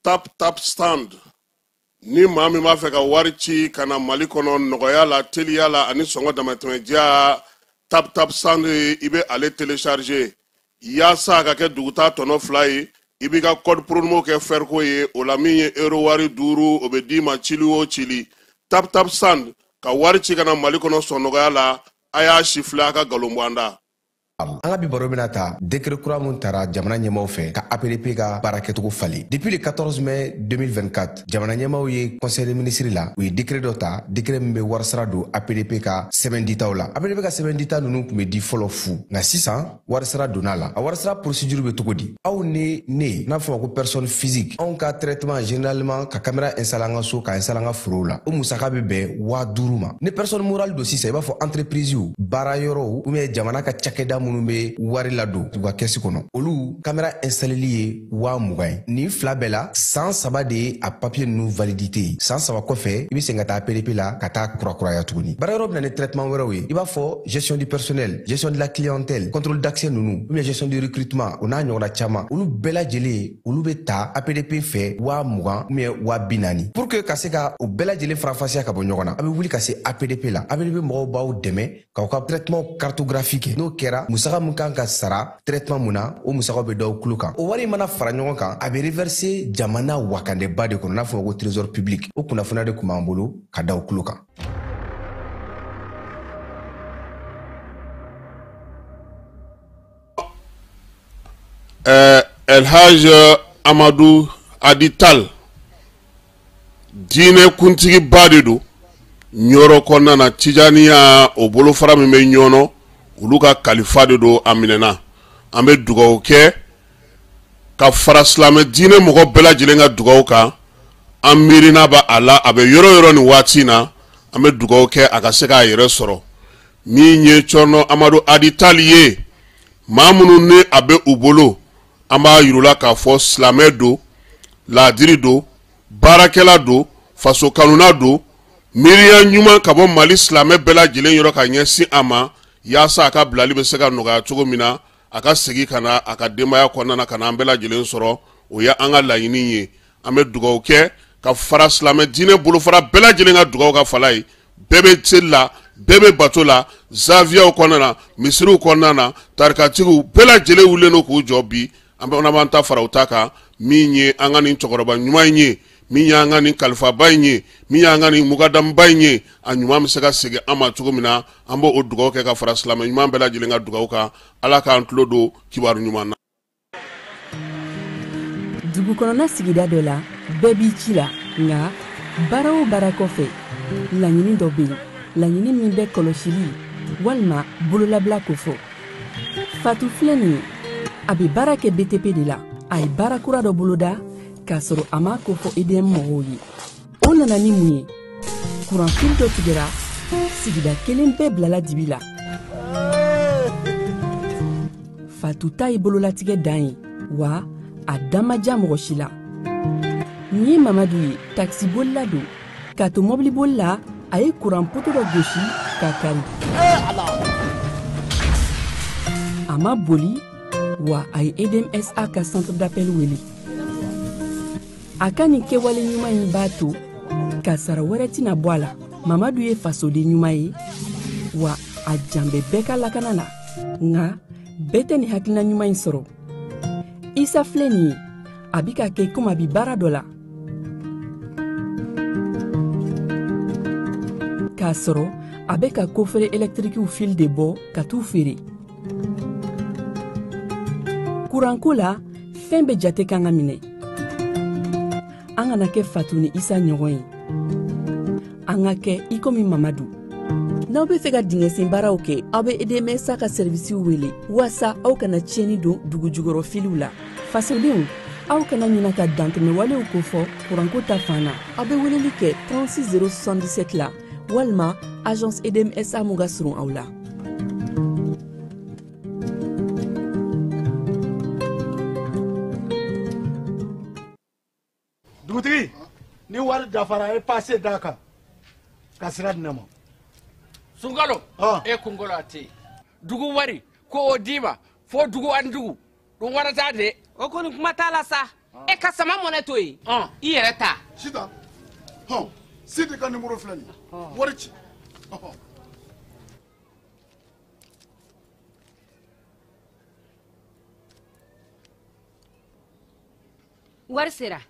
Tap Tap Send. Ni maa min b'a fɛ ka wari ci ka na Mali kɔnɔ nɔgɔya la, teliya la ani sɔngɔ damatɛmɛdiya, Tap Tap Send, i bɛ ale télécharger yaasa a ka kɛ duguta tɔnɔ 2 ye. I b'i ka code promo kɛ Ferco ye, o la min ye euro wari 5, o bɛ d'i ma cili o cili. Tap Tap Send ka wari ci ka na Mali kɔnɔ sɔn nɔgɔya la. A y'a sifilɛ, a ka nkalon bɔ an da. An ka bi baro bɛna ta décret kura mun tara jamana ɲɛmaw fɛ ka APDP ka baara kɛcogo falen. Depuis le 14 mai 2024, jamana ɲɛmaw ye conseil des ministres la, u ye décret dɔ ta, décret min bɛ warisara don APDP ka sɛbɛn ditaw la. APDP ka sɛbɛn dita ninnu tun bɛ di fɔlɔ fu, nka sisan warisara donna la. A warisara procédure bɛ cogo di? Aw ni ne, n'a fɔ ma ko personne physique, anw ka traitement généralement ka caméra installer an ka so, ka installer an ka forow la, o musaka bɛ bɛn 5000 ma. Ni personne morale don sisan, i b'a fɔ entreprise, baara yɔrɔw ou bien jamana ka cakɛda minnu bɛ wari ladon u ka kɛsi kɔnɔ, olu caméra installeli ye 20 000 ye. Nin fila bɛɛ la, san 3 de ye a papier ninnu validité ye. San 3 kɔfɛ, i bɛ segin ka taa APDP la ka taa kurakuraya tuguni. Baara yɔrɔ bɛ na ni traitement wɛrɛw ye, i b'a fɔ gestion du personnel, gestion de la clientèle, contrôle d'accès ninnu, ou bien gestion du recrutement, o n'a ɲɔgɔnna caman. Olu bɛɛ lajɛlen, olu bɛ ta APDP fɛ 20 000 ou bien 40 000. Pour que ka se ka o bɛɛ lajɛlen faranfasiya ka bɔ ɲɔgɔn na, a bɛ wuli ka se APDP la. APDP mɔgɔw b'aw dɛmɛ k'aw ka traitement cartographie kɛ. N'o kɛra, musaka mun kan ka sara traitement mun na, o musakaw bɛ d'aw tulo kan. O wari mana fara ɲɔgɔn kan, a bɛ reverser jamana wakandeba de kɔnɔ, n'a fɔ ko trésor public. O kunnafoniya de tun b'an bolo ka d'aw tulo kan. Elhaj Amadou Hady Tall, diinɛ kuntigiba de don Ɲɔrɔ kɔnɔna na. Tijaniya o bolofara min bɛ Ɲɔnɔ, olu ka kalifa de don. A minɛna, an bɛ dugawu kɛ ka fara silamɛ diinɛ mɔgɔ bɛɛ lajɛlen ka dugawu kan. An miirina b'a a la, a bɛ yɔrɔ yɔrɔ nin waati in na, an bɛ dugawu kɛ a ka se k'a yɛrɛ sɔrɔ. Min ye Cɔrɔnɔ Amadu Hady Tall ye, maa minnu ni a bɛ u bolo, an b'a yir'u la k'a fɔ silamɛ don, laadiri don, baarakɛla don, faso kanuna don. Miiriya ɲuman ka bɔ Mali silamɛ bɛɛ lajɛlen yɔrɔ ka ɲɛsin a ma, yaasa a ka bilali bɛ se ka nɔgɔya cogo min na, a ka segin ka na a ka denbaya kɔnɔna na, ka na an bɛɛ lajɛlen sɔrɔ. O ye an ka laɲini ye. An bɛ dugawu kɛ ka fara silamɛ diinɛ bolofara bɛɛ lajɛlen ka dugawu ka fala ye. Bɛɛ bɛ seli la, bɛɛ bɛ bato la, zaviyaw kɔnɔna na, misiriw kɔnɔna na, tarikatigiw bɛɛ lajɛlen wulilen don k'u jɔ bi. An bɛ b'an ta fara u ta kan. Min ye an ka nin cɛkɔrɔba ɲuman in ye, min y'an ka nin kalifaba in ye, min y'an ka nin mugadamuba in ye, a ɲuman bɛ se ka segin an ma cogo min na, an b'o dugawu kɛ ka fara silamɛ ɲuman bɛɛ lajɛlen ka dugawu kan. Ala k'an tulo don kibaru ɲuman na. Dugu kɔnɔna sigida dɔ la, bɛɛ b'i ci la, nka baara o baara kɔfɛ, laɲini dɔ bɛ yen, laɲini min bɛ kɔlɔsili walima bololabila kofɔ. Fatu filɛ nin ye, a bɛ baara kɛ BTP de la. A ye baara kura dɔ boloda k'a sɔrɔ a m'a kofɔ EDM mɔgɔw ye. O nana ni mun ye? Kuranfili dɔ tigɛra, sigida kelen bɛɛ bilala dibi la. Fatu ta ye bololatigɛ dan ye, wa a da ma diya mɔgɔ si la. Nin ye Mamadu ye, takisibolila don. K'a to mɔbiliboli la, a ye kuran poto dɔ gosi k'a kari. A ma boli wa, a ye EDMSA ka centre d'appel wele. A ka nin kɛwale ɲuman in b'a to kasara wɛrɛ tɛna bɔ a la. Mamadu ye fasoden ɲuman ye, wa a jan bɛ bɛɛ ka lakana na, nka bɛɛ tɛ nin hakilina ɲuman in sɔrɔ. Isa filɛ nin ye, a bi ka kɛ komi a bi baara dɔ la, k'a sɔrɔ a bɛ ka coffret électriquew fil de bɔ ka t'u feere. Kuranko la, fɛn bɛɛ jate kan ka minɛ. An kana kɛ Fatu ni Isa ɲɔgɔn ye, an ka kɛ i komi Mamadu. N'a N'aw bɛ fɛ ka dingɛsen baaraw kɛ, aw bɛ EDMSA ka sɛrivisiw wele waasa aw kana tiɲɛni don dugujukɔrɔ filiw la. Fasodenw, aw kana ɲina ka dantɛmɛwalew kofɔ kuranko ta fan na. Aw bɛ weleli kɛ 36 077 la walima agence EDMSA mun ka surun aw la. Dugutigi, ni wari dafara, e passe d'a kan ka sira di ne ma. Sunkalo, e kunkolo a tɛ yen. Dugu wari ko o d'i ma fo dugu ani dugu dun wara t'a de. O kɔni kuma t'a la sa. E ka sama mɔnɛ to yen, i yɛrɛ ta. Sitan, hɔn, Sidi ka nimoro filɛ nin ye, wari ci. Wari sera.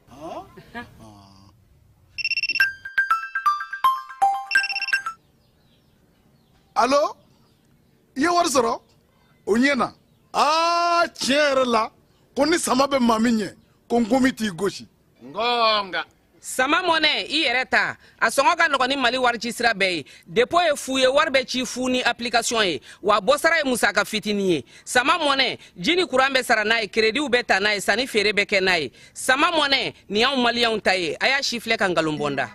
Alo, i ye wari sɔrɔ o ɲɛ na. Aa, tiɲɛ yɛrɛ la, ko ni sama bɛ maa min ɲɛ, ko nkomi t'i gosi. Ngonga. Sama mɔnɛ, i yɛrɛ ta, a sɔngɔ ka nɔgɔn ni Mali wari ci sira bɛɛ ye. Dépôt ye fu ye, wari bɛ ci fu ni application ye, wa bɔsara ye musaka fitinin ye. Sama mɔnɛ, ji ni kuran bɛ sara n'a ye, créditw bɛ ta n'a ye, sanni feere bɛ kɛ n'a ye. Sama mɔnɛ nin y'anw maliyɛnw ta ye. A y'a si filɛ ka nkalon bɔ n da.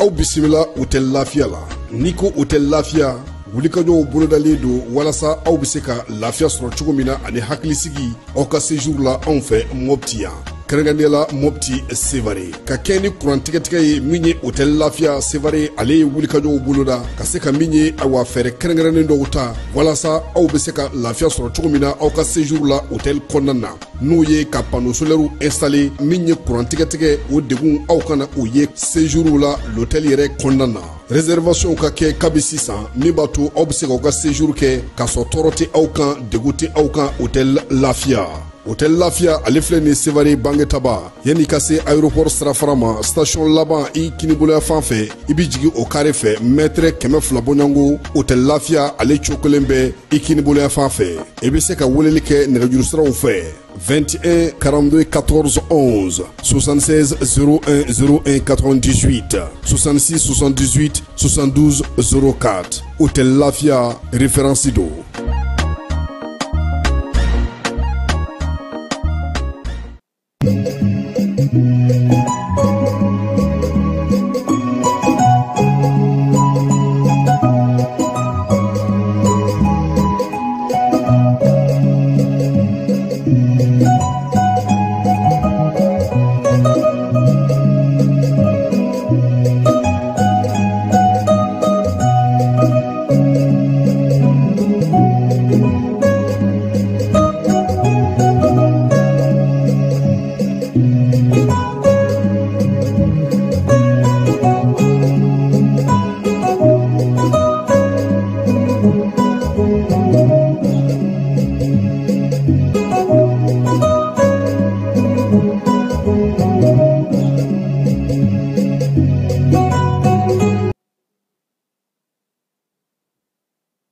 Aw bisimila Hôtel Lafiya la. N'i ko Hôtel Lafiya, wulikajɔw bolodalen don walasa aw bɛ se ka lafiya sɔrɔ cogo min na ani hakilisigi aw ka séjour la anw fɛ Mopti yan, kɛrɛnkɛrɛnnenya la Mopti Sevare. Ka kɛ ni kuran tigɛtigɛ ye min ye, Hôtel Lafiya Sevare ale ye wulikajɔw boloda ka se ka min ye, awa, fɛɛrɛ kɛrɛnkɛrɛnnen dɔw ta walasa aw bɛ se ka lafiya sɔrɔ cogo min na aw ka séjour la hôtel kɔnɔna na, n'o ye ka panneau solaire installé. Min ye kuran tigɛtigɛ, o degun aw kana o ye séjour la l'hôtel yɛrɛ kɔnɔna na. Réservation ka kɛ kabi sisan, min b'a to aw bɛ se k'aw ka séjour kɛ k'a sɔrɔ tɔɔrɔ tɛ aw kan, degun tɛ aw kan. Hôtel Lafiya, Hôtel Lafiya ale filɛ nin Sevare Bangetaba, yanni ka se aéroport sirafara ma, station laban i kiniboloya fan fɛ, i bɛ jigin o carré fɛ, mètre 200 bɔɲɔgɔnko, Hôtel Lafiya ale cogo kelen bɛ i kiniboloya fan fɛ. I bɛ se ka weleli kɛ nɛgɛjuru siraw fɛ: 21 42 14 11, 76 01 01 98, 66 78 72 04. Hôtel Lafia, référence do.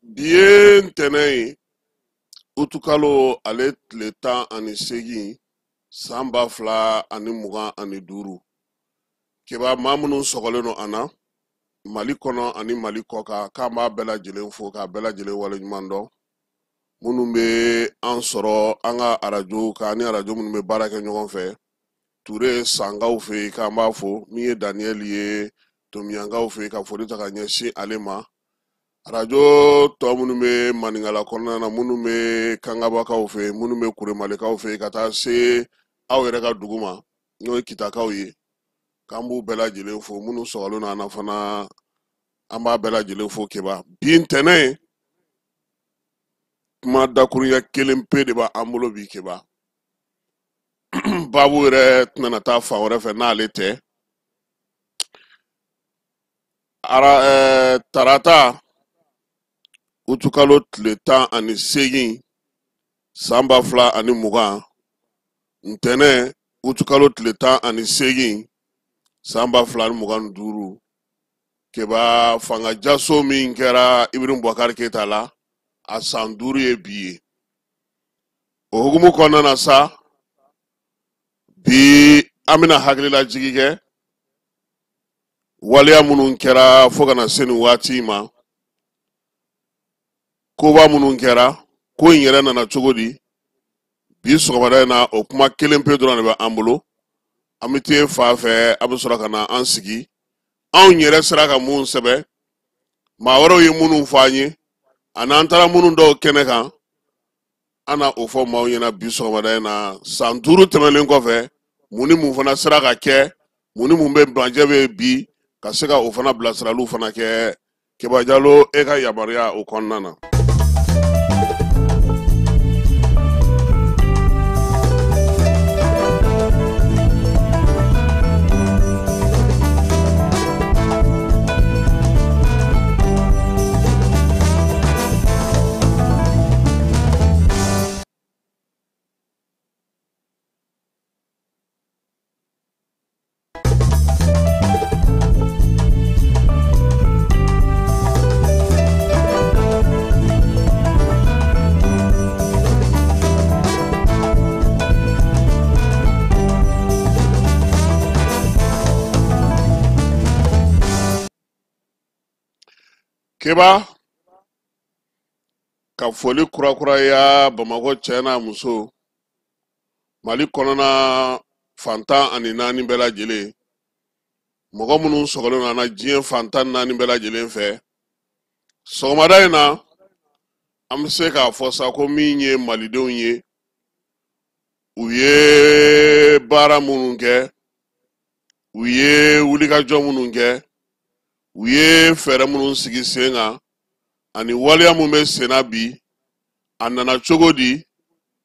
Bi ye ntɛnɛn ye, utukalo ale tile 18, san 2025. Keba, maa minnu sɔgɔlen don an na Mali kɔnɔ ani Mali kɔ kan, k'an b'a bɛɛ lajɛlen fo k'a bɛɛ lajɛlen waleɲuman dɔn. Minnu bɛ an sɔrɔ an ka arajow kan ani arajo minnu bɛ baara kɛ ɲɔgɔn fɛ, Ture Sankaw fɛ yen, k'an b'a fo. Min ye Daniyɛli ye Tomiyankaw fɛ yen, ka foli ta ka ɲɛsin ale ma. Arajo tɔ minnu bɛ Maninkala kɔnɔna na, minnu bɛ Kangabakaw fɛ yen, minnu bɛ Kuremalikaw fɛ yen, ka taa se aw yɛrɛ ka dugu ma, n'o ye Kitakaw ye, k'an b'u bɛɛ lajɛlen fo. Minnu sɔgɔlen don an na fana, an b'a bɛɛ lajɛlen fo. Keba, bi ntɛnɛn, kuma dakurunya kelen pe de b'an bolo bi. Keba, baabu yɛrɛ tɛna taa fan wɛrɛ fɛ n'ale tɛ. Ara tarata, utukalo tile 18, san 2020, ntɛnɛn, utukalo tile 18, san 2025. Keba, fanga jaso min kɛra Ibrahim Boubacar Keita la, a san 5 ye bi ye. O hukumu kɔnɔna na sa, Bi an bɛna hakililajigi kɛ waleya minnu kɛra fo ka na se nin waati in ma, koba minnu kɛra, ko in yɛrɛ nana cogo di. Bi sɔgɔmada in na, o kuma kelen pe dɔrɔn de bɛ an bolo. An bɛ t'e fa fɛ, an bɛ sɔrɔ ka na an sigi. Anw yɛrɛ sera ka mun sɛbɛn, maa wɛrɛw ye minnu fɔ an ye, ani an taara minnu dɔw kɛnɛ kan, an na o fɔ maaw ɲɛna bi sɔgɔmada in na. San 5 tɛmɛnen kɔfɛ, mun ni mun fana sera ka kɛ, mun ni mun bɛ banjɛ bɛ bi, ka se ka o fana bilasiraliw fana kɛ. Keba Jalo, e ka yamaruya o kɔnɔna na. Keba, ka foli kurakuraya Bamakɔ cɛ n'a muso, Mali kɔnɔna fan 14 bɛɛ lajɛlen, mɔgɔ minnu sɔgɔlen don an na diɲɛ fan 14 bɛɛ lajɛlen fɛ. Sɔgɔmada in na, an bɛ se k'a fɔ sa ko min ye malidenw ye, u ye baara minnu kɛ, u ye wulikajɔ minnu kɛ, u ye fɛɛrɛ minnu sigi sen kan, ani waleya mun bɛ sen na bi, a nana cogo di,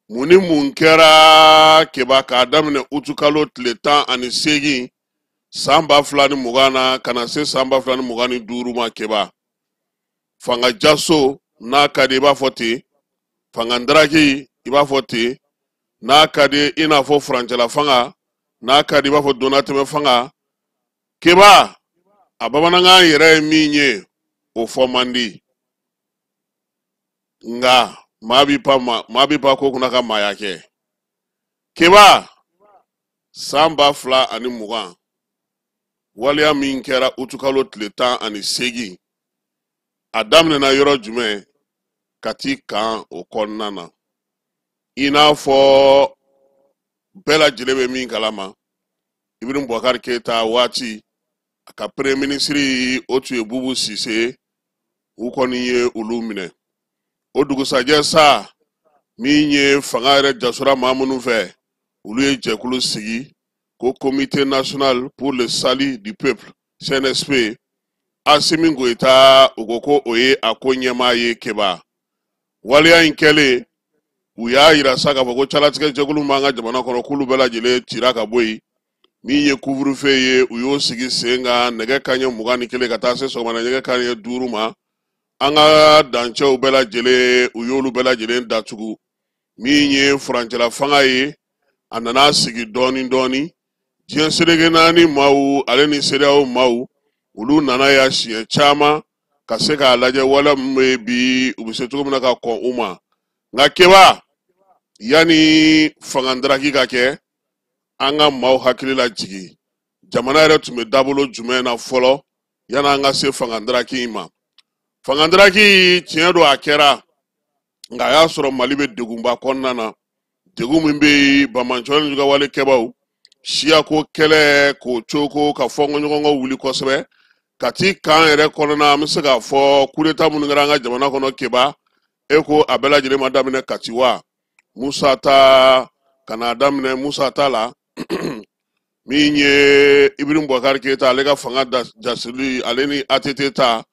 mun ni mun kɛra Keba k'a daminɛ utukalo tile 18 san 2020 na ka na se san 2025 ma. Keba, fanga jaso n'a ka di i b'a fɔ ten, fanga ndaraki i b'a fɔ ten, n'a ka di i n'a fɔ furancɛla fanga, n'a ka di i b'a fɔ donnatɛmɛ fanga. Keba, a bamanankan yɛrɛ ye min ye, o fɔ man di, nka maa b'i pan ko kunna ka maaya kɛ. Keba, san 2020 waleya min kɛra utukalo tile 18, a daminɛna yɔrɔ jumɛn ka t'i kan o kɔnɔna na? I n'a fɔ bɛɛ lajɛlen bɛ min kalama, Ibrahim Boubacar Keita waati, a ka premier ministre o tun ye Bubu Sise, u kɔni ye olu minɛ. O dugusajɛ sa, min ye fanga yɛrɛ jasora maa minnu fɛ, olu ye jɛkulu sigi ko Comité national pour le salut du peuple, CNSP. Assimi Goïta, u ko ko o ye a ko ɲɛmaa ye. Keba, waleya in kɛlen, u y'a yira sa k'a fɔ ko calatigɛ jɛkulu b'an ka jamana kɔnɔ, k'olu bɛɛ lajɛlen cira ka bɔ yen. Min ye couvre-feu ye, u y'o sigi sen kan nɛgɛ kanɲɛ 21 ka taa se sɔgɔmada nɛgɛ kanɲɛ 5 ma. An ka dancɛw bɛɛ lajɛlen, u y'olu bɛɛ lajɛlen datugu. Min ye furancɛla fanga ye, a nana sigi dɔɔni dɔɔni. Diɲɛ seleke naani maaw ale ni CEDEAO maaw, olu nana ya siɲɛ caman ka se k'a lajɛ waleya min bɛ bi, u bɛ se cogo min na ka kɔn u ma. Nka Keba, yanni fanga ndaraki ka kɛ, an ka maaw hakili lajigin jamana yɛrɛ tun bɛ dabolo jumɛn na fɔlɔ yanni an ka se fanga ndaraki in ma. Fanga ndaraki, tiɲɛ don, a kɛra, nka a y'a sɔrɔ Mali bɛ degunba kɔnɔna na, degun min bɛ yen, banbaanciwale ni jugawale kɛbaw, siyako kɛlɛ k'o coko ka fɔnkɔɲɔgɔnkɔ wuli kosɛbɛ ka t'i kan yɛrɛ kɔnɔna. An bɛ se k'a fɔ coup d'état minnu kɛra an ka jamana kɔnɔ, Keba, e ko a bɛɛ lajɛlen ma daminɛ Kati wa? Musa ta ka n'a daminɛ Musa ta la, min ye Ibrahim Boubacar Keita ale ka fanga jasili, ale ni ATT ta,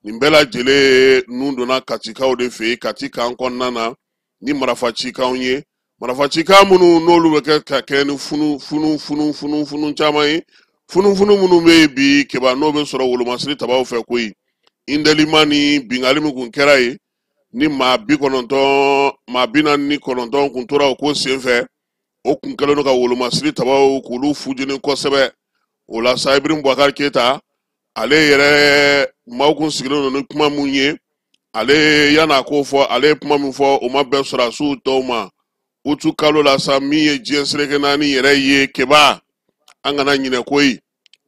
nin bɛɛ lajɛlen nun donna Katikaw de fɛ yen, Kati kan kɔnɔna na, ni marifacikanw ye, marifacikan minnu n'olu bɛ kɛ ka kɛ ni funu funu funu funu funu caman ye, funufunu minnu bɛ yen bi Keba, n'o bɛ sɔrɔ wolomasiri tabaw fɛ koyi. Indelima ni bingali min kun kɛra yen, ni maa 90, maa 49 kun tora o ko senfɛ, o kun kɛlen don ka wolomasiri tabaw k'olu fujeni kosɛbɛ. O la sa, Ibrahim Boubacar Keita ale yɛrɛ, maaw kun sigilen don ni kuma mun ye, ale yan'a k'o fɔ, ale ye kuma min fɔ, o ma bɛn sɔrɔdasiw tɔw ma. Utu kalo la sa, min ye diɲɛ seleke naani yɛrɛ ye Keba, an kana ɲinɛ koyi,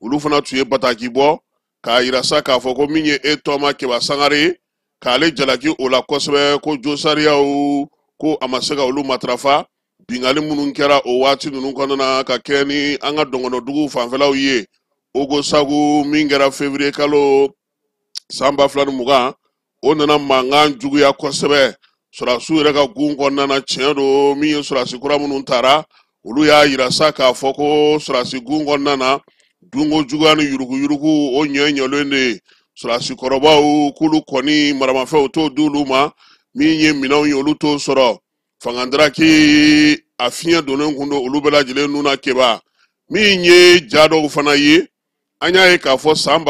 olu fana tun ye bataki bɔ k'a yira sa k'a fɔ ko min ye e tɔma Keba Sangare ye, k'ale jalaki o la kosɛbɛ, ko josariyaw ko a ma se ka olu matarafa. Bingali minnu kɛra o waati ninnu kɔnɔna na ka kɛ ni an ka dɔngɔnɔduguw fanfɛlaw ye, Ogosagu min kɛra février kalo san 2020, o nana mankan juguya kosɛbɛ sɔrɔdasiw yɛrɛ ka gun kɔnɔna na. Tiɲɛ don, min ye sɔrɔdasi kura minnu tara, olu y'a yira sa k'a fɔ ko sɔrɔdasi gun kɔnɔna na, dunko juguya ni yuruguyurugu o ɲɛ ɲɛlen de ye. Sɔrɔdasi kɔrɔbaw k'olu kɔni maramafɛnw t'o di olu ma, min ye minɛnw ye olu t'o sɔrɔ. Fangandaraki a fiɲɛ donnen kun don olu bɛɛ lajɛlen nun na. Keba, min ye ja dɔw fana ye, an y'a ye k'a fɔ san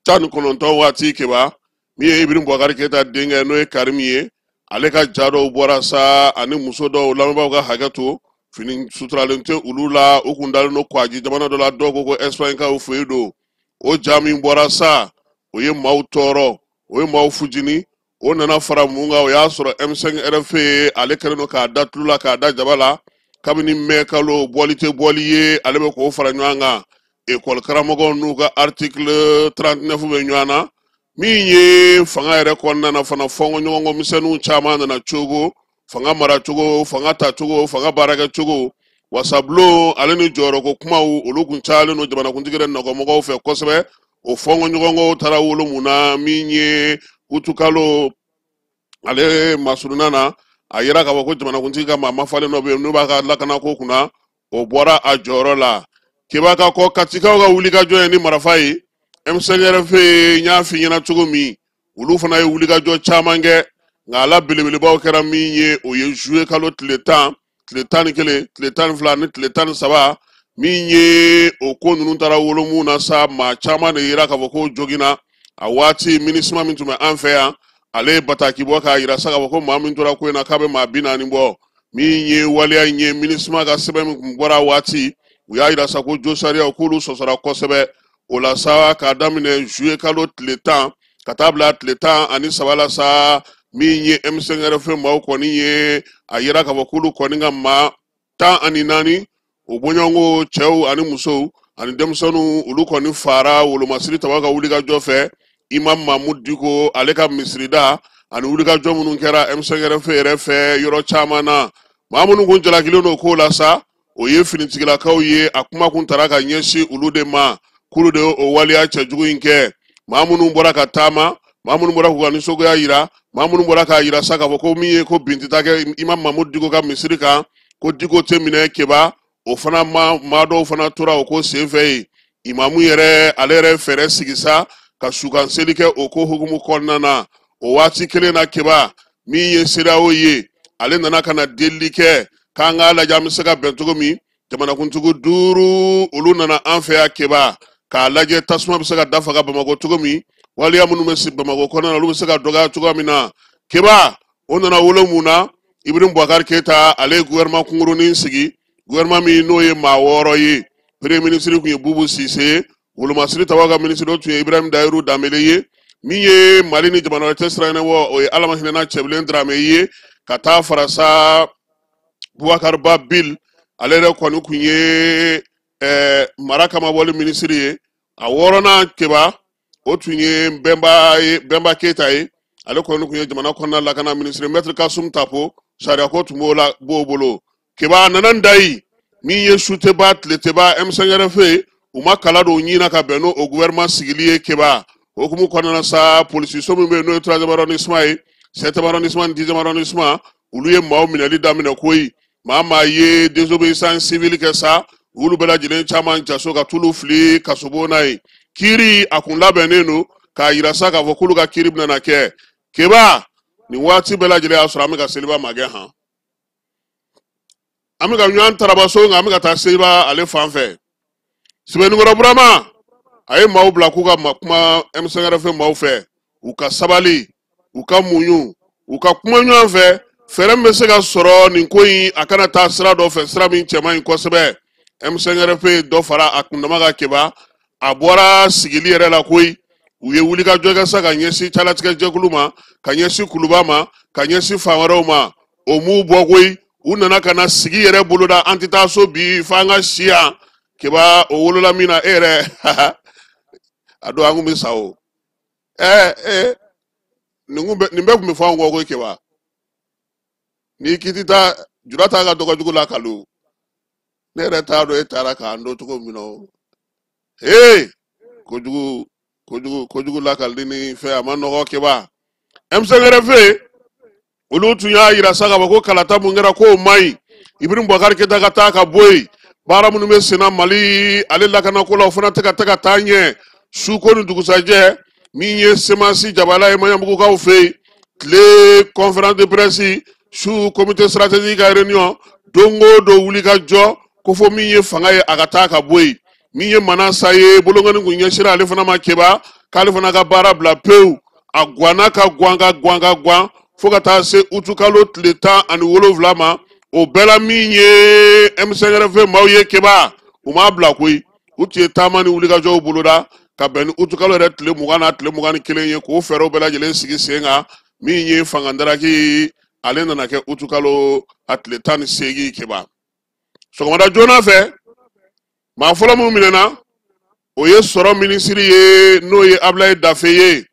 2019 waati, Keba, min ye Ibrahim Boubacar Keita denkɛ, n'o ye Karim ye, ale ka ja dɔw bɔra sa ani muso dɔw. Lamɛnbaaw ka hakɛ to, fini suturalen tɛ olu la, u kun dalen don kwaji jamana dɔ la, dɔw ko ko Espagne kaw fɛ yen don. O ja min bɔra sa, o ye maaw tɔɔrɔ, o ye maaw fujini. O nana fara mun kan? O y'a sɔrɔ M5 RFP ale kɛlen don k'a da tulu la, k'a da jaba la kabini mɛ kalo. Bɔli tɛ bɔli ye, ale bɛ k'o fara ɲɔgɔn kan. Ekɔli karamɔgɔw n'u ka article 39 bɛ ɲɔgɔn na. Min ye fanga yɛrɛ kɔnɔna na fana, fɔnkɔ ɲɔgɔnkɔ misɛnninw caman nana cogo, fanga maracogo, fanga tacogo, fanga baarakɛcogo, wasabulon ale ni jɔyɔrɔko kumaw, olu kun cayalen don jamanakuntigi yɛrɛ nɔgɔmɔgɔw fɛ kosɛbɛ. O fɔnkɔ ɲɔgɔnkɔw taara wolo mun na? Min ye utukalo ale masurunna na, a yira k'a fɔ ko jamanakuntigi ka maa mafalen dɔ bɛ yen n'o b'a ka lakanako kunna, o bɔra a jɔyɔrɔ la. Keba ka kɔ Katikaw ka wulikajɔ ye ni marifa ye, M5RFP, n y'a f'i ɲɛna cogo min, olu fana ye wulikajɔ caman kɛ, nka a la belebelebaw kɛra min ye, o ye juillet kalo tile 10, tile 11, tile 12 ni tile 13. Min ye o ko ninnu taara wolo mun na sa, maa caman de yira k'a fɔ ko joginna. A waati MINUSMA min tun bɛ an fɛ yan, ale ye bataki bɔ k'a yira sa k'a fɔ ko maa min tora ko in na, k'a bɛ maa 40 bɔ. Min ye waleya in ye, MINUSMA ka sɛbɛn min tun bɔra a waati, u y'a yira sa ko josariyaw k'olu sɔsɔra kosɛbɛ. O la sa, k'a daminɛ juillet kalo tile 10 ka taa bila tile 13 la sa, min ye M5RFP maaw kɔni ye, a yira k'a fɔ k'olu kɔni ka maa 14, o bɔɲɔgɔnko cɛw ani musow ani denmisɛnninw, olu kɔni fara wolomasiri taba ka wulikajɔ fɛ. Imam Mahmoud Dicko ale ka misirida ani wulikajɔ minnu kɛra M5RFP yɛrɛ fɛ yɔrɔ caman na, maa minnu kun jalakilen don k'o la sa, o ye finitigilakaw ye. A kuma kun tara ka ɲɛsin olu de ma, k'olu de ye o waleya cɛjugu in kɛ. Maa minnu bɔra ka taama, maa minnu bɔra k'u ka nisɔngoya yira, maa minnu bɔra k'a yira sa k'a fɔ ko min ye ko bin tɛ taa kɛ Imam Mahmoud Dicko ka misiri kan, ko Dicko tɛ minɛ, Keba, o fana ma maa dɔw fana tora o ko senfɛ yen. Imamu yɛrɛ, ale yɛrɛ fɛɛrɛ sigi sa ka sukan seli kɛ o ko hukumu kɔnɔna na. O waati kelen na, Keba, min ye CEDEAO ye, ale nana ka na delili kɛ k'an k'a lajɛ an bɛ se ka bɛn cogo min. Jamanakuntigi duuru, olu nana an fɛ yan, Keba, k'a lajɛ tasuma bɛ se ka dafaga Bamakɔ cogo min, waleya minnu bɛ Bamakɔ kɔnɔna na, olu bɛ se ka dɔgɔya cogoya min na. Keba, o nana wolo mun na? Ibrahim Boubacar Keita ale ye gouvernement kunkurunin sigi, gouvernement min n'o ye maa wɔɔrɔ ye. Premier ministre tun ye Boubou Cissé ye, wolomasiri tabaw ka ministre dɔ tun ye Ibrahim Dayiru Danbele ye, min ye Mali ni jamana wɛrɛ cɛ sira ɲɛnabɔ, o ye Ala ma hinɛna Cɛbilen Dramé ye, ka taa fara sa Boubacar Ba Bill, ale yɛrɛ kɔni tun ye mara kamabɔli minisiri ye. A wɔɔrɔnan, Keba, o tun ye Bɛnba ye, Bɛnba Keyita ye, ale kɔni tun ye jamana kɔnɔna lakana minisiri. Maître Kassoum Tapo, sariyako tun b'o la, b'o bolo. Keba, a nana n da yi, min ye su tɛ ban tile tɛ ban, M5RFP u ma kala don ɲin na ka bɛn n'o gouvernement sigili ye. Keba, o hukumu kɔnɔna na sa, polisiso min bɛ yen n'o ye troisième arrondissement ye, septième arrondissement ni 10e arrondissement, olu ye maaw minɛli daminɛ koyi. Maa maa ye désobéissance civile kɛ sa, olu bɛɛ lajɛlen caman jaso ka t'olu fili kasobon na ye. Kiiri a kun labɛnnen don k'a yira sa k'a fɔ k'olu ka kiiri bɛna kɛ. Keba, nin waati bɛɛ lajɛlen y'a sɔrɔ an bɛ ka seliba magɛn han, an bɛ ka ɲɔgɔn tarabaso, nka an bɛ ka taa seliba ale fan fɛ. Sɛbɛnnikɔrɔ Burama a ye maaw bila k'u ka kuma M5RFP maaw fɛ, u ka sabali, u ka muɲu, u ka kuma ɲɔgɔn fɛ, fɛɛrɛ min bɛ se ka sɔrɔ nin ko in a kana taa sira dɔ fɛ, sira min cɛ man ɲi kosɛbɛ. M5RFP dɔ fara a kundama ka. Keba, a bɔra sigili yɛrɛ la koyi. U ye wulikajɔ kɛ sa ka ɲɛsin calatigɛ jɛkulu ma, ka ɲɛsin kuluba ma, ka ɲɛsin fan wɛrɛw ma. O m'u bɔ koyi, u nana ka na sigi yɛrɛ boloda, an tɛ taa so bi f'an ka si yan. Keba, o wolola min na e yɛrɛ, a don an kun bɛ sa o. Ɛɛ nin kun bɛ nin bɛɛ kun bɛ fɔ anw kɔ koyi. Keba, n'i k'i ti taa jura t'a ka dɔgɔjugu la kalu, ne yɛrɛ t'a dɔn e taara k'an don cogo min na o. Ee, kojugu kojugu kojugu lakalili ni fɛn a ma nɔgɔ. Keba, M5RFP olu tun y'a yira sa k'a fɔ ko kalata mun kɛra k'o man ɲi, Ibrahim Boubacar Keita ka taa ka bɔ yen. Baara minnu bɛ senna Mali ale lakanako la, o fana tɛ ka taa ka taa ɲɛ su ko ni dugusajɛ. Min ye semasi jabala ye Maɲanbugukaw fɛ yen, tile conférence de presse, su comité stratégique ka réunion, don o don wuli ka jɔ ko fo min ye fanga ye a ka taa ka bɔ yen. Min ye Manasa ye, bolonkɔni kun ɲɛsira ale fana ma. Keba, k'ale fana ka baara bila pewu. A guwanna ka guwan ka guwan ka guwan fo ka taa se utukalo tile 17 ma. O bɛɛ la, min ye M5RFP maaw ye, Keba, u m'a bila koyi. U tun ye taama ni wulikajɔw boloda ka bɛn ni utukalo yɛrɛ tile 20 n'a tile 21 ye, k'o fɛɛrɛw bɛɛ lajɛlen sigi sen kan. Min ye fangandaraki, ale nana kɛ utukalo a tile 18. Keba, sɔgɔmada joona fɛ, maa fɔlɔ min minɛna, o ye sɔrɔ minisiri ye, n'o ye Abulaye Dafe ye.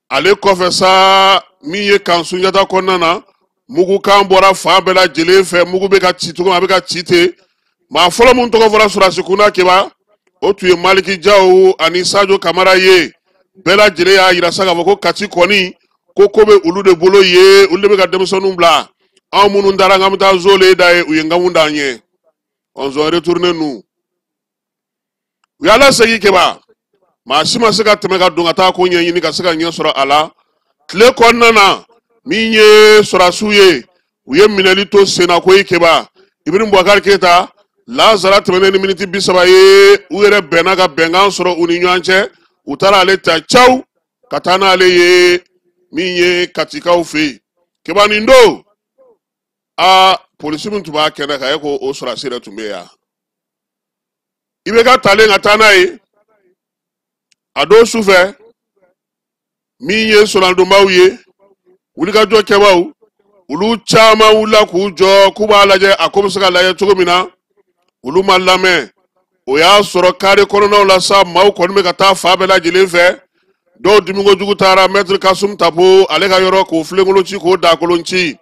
Ale kɔfɛ sa, min ye kan Sunjata kɔnɔna na, mugukan bɔra fan bɛɛ lajɛlen fɛ, mugu bɛ ka ci cogo min, a bɛ ka ci ten. Maa fɔlɔ min tɔgɔ fɔra sɔrɔdasi kunda, Keba, o tun ye Maliki Jaw ani Sajo Kamara ye. Bɛɛ lajɛlen y'a yira sa k'a fɔ ko Kati kɔni ko ko bɛ olu de bolo ye, olu de bɛ ka denmisɛnninw bila. Anw minnu taara k'an bɛ taa zole da ye, u ye nkamu d'an ye, on sont retourné nous, u y'a lasegin. Keba, maa si ma se ka tɛmɛ ka don ka taa ko ɲɛɲini ka se ka ɲɛ sɔrɔ a la. Tile kɔnɔna na, min ye sɔrɔdasiw ye, u ye minɛli to senna koyi. Keba, Ibrahim Boubacar Keita, lazara tɛmɛnen ni miniti 30 ye, u yɛrɛ bɛnna ka bɛnkan sɔrɔ u ni ɲɔgɔn cɛ. U taara ale ta caw ka taa n'ale ye min ye Katikaw fɛ yen. Keba, nin don aa, polisi min tun b'a kɛnɛ kan, e ko o sɔrɔdasi yɛrɛ tun bɛ yan. I bɛ ka talen ka taa n'a ye a don su fɛ, min ye solandonbaw ye, wulikajɔ kɛbaw, olu caman wulila k'u jɔ k'u b'a lajɛ a ko bɛ se ka lajɛ cogo min na. Olu ma lamɛn. O y'a sɔrɔ kare kɔnɔnaw la sa, maaw kɔni bɛ ka taa fan bɛɛ lajɛlen fɛ. Dɔw dimikojugu taara maître Kasum Tapo ale ka yɔrɔ k'o filenkolon ci, k'o dakolon ci.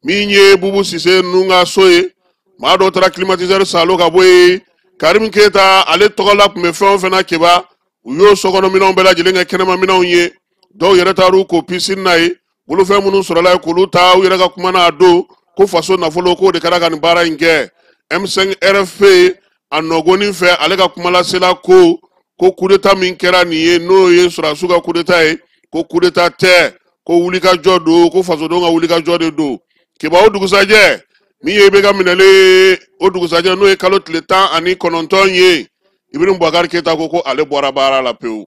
Min ye Bubu Sise ninnu ka so ye, maa dɔw taara climatiseur salo ka bɔ yen. Karim Keita ale tɔgɔla tun bɛ fɛn o fɛn na, Keba, u y'o sokɔnɔminɛnw bɛɛ lajɛlen kɛ kɛnɛmaminɛnw ye. Dɔw yɛrɛ taar'u ko piscine na ye. Bolofɛn minnu sɔrɔla ye, k'olu ta. U yɛrɛ ka kuma n'a don ko faso nafolo k'o de kɛra ka nin baara in kɛ. M5 RFP a nɔgɔnin fɛ, ale ka kumalasela ko ko coup d'état min kɛra nin ye, n'o ye sɔrɔdasiw ka coup d'état ye, ko coup d'état tɛ, ko wulikajɔ don, ko fasodenw ka wulikajɔ de don. Keba, o dugusajɛ min ye IBK minɛlen, o dugusajɛ, n'o ye kalo tile 19 ye, Ibrahim Boubacar Keita ko ko ale bɔra baara la pewu.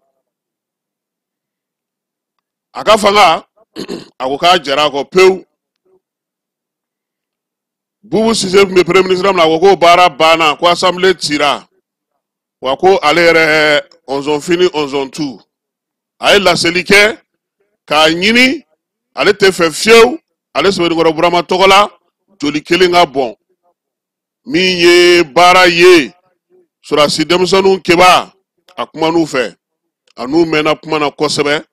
A ka fanga, a ko k'a jɛra a kɔ pewu. Bubu Sise tun bɛ premier ministre min na, a ko k'o baara banna, ko assemblée cira, wa ko ale yɛrɛ, on fini on tout. A ye laseli kɛ k'a ɲini, ale tɛ fɛ fiyewu ale Sɛbɛnnikɔrɔ Burama tɔgɔ la joli kelen ka bɔn. Min ye baara ye sɔrɔdasi denmisɛnninw, Keba, a kuman'u fɛ, a n'u mɛnna kuma na kosɛbɛ.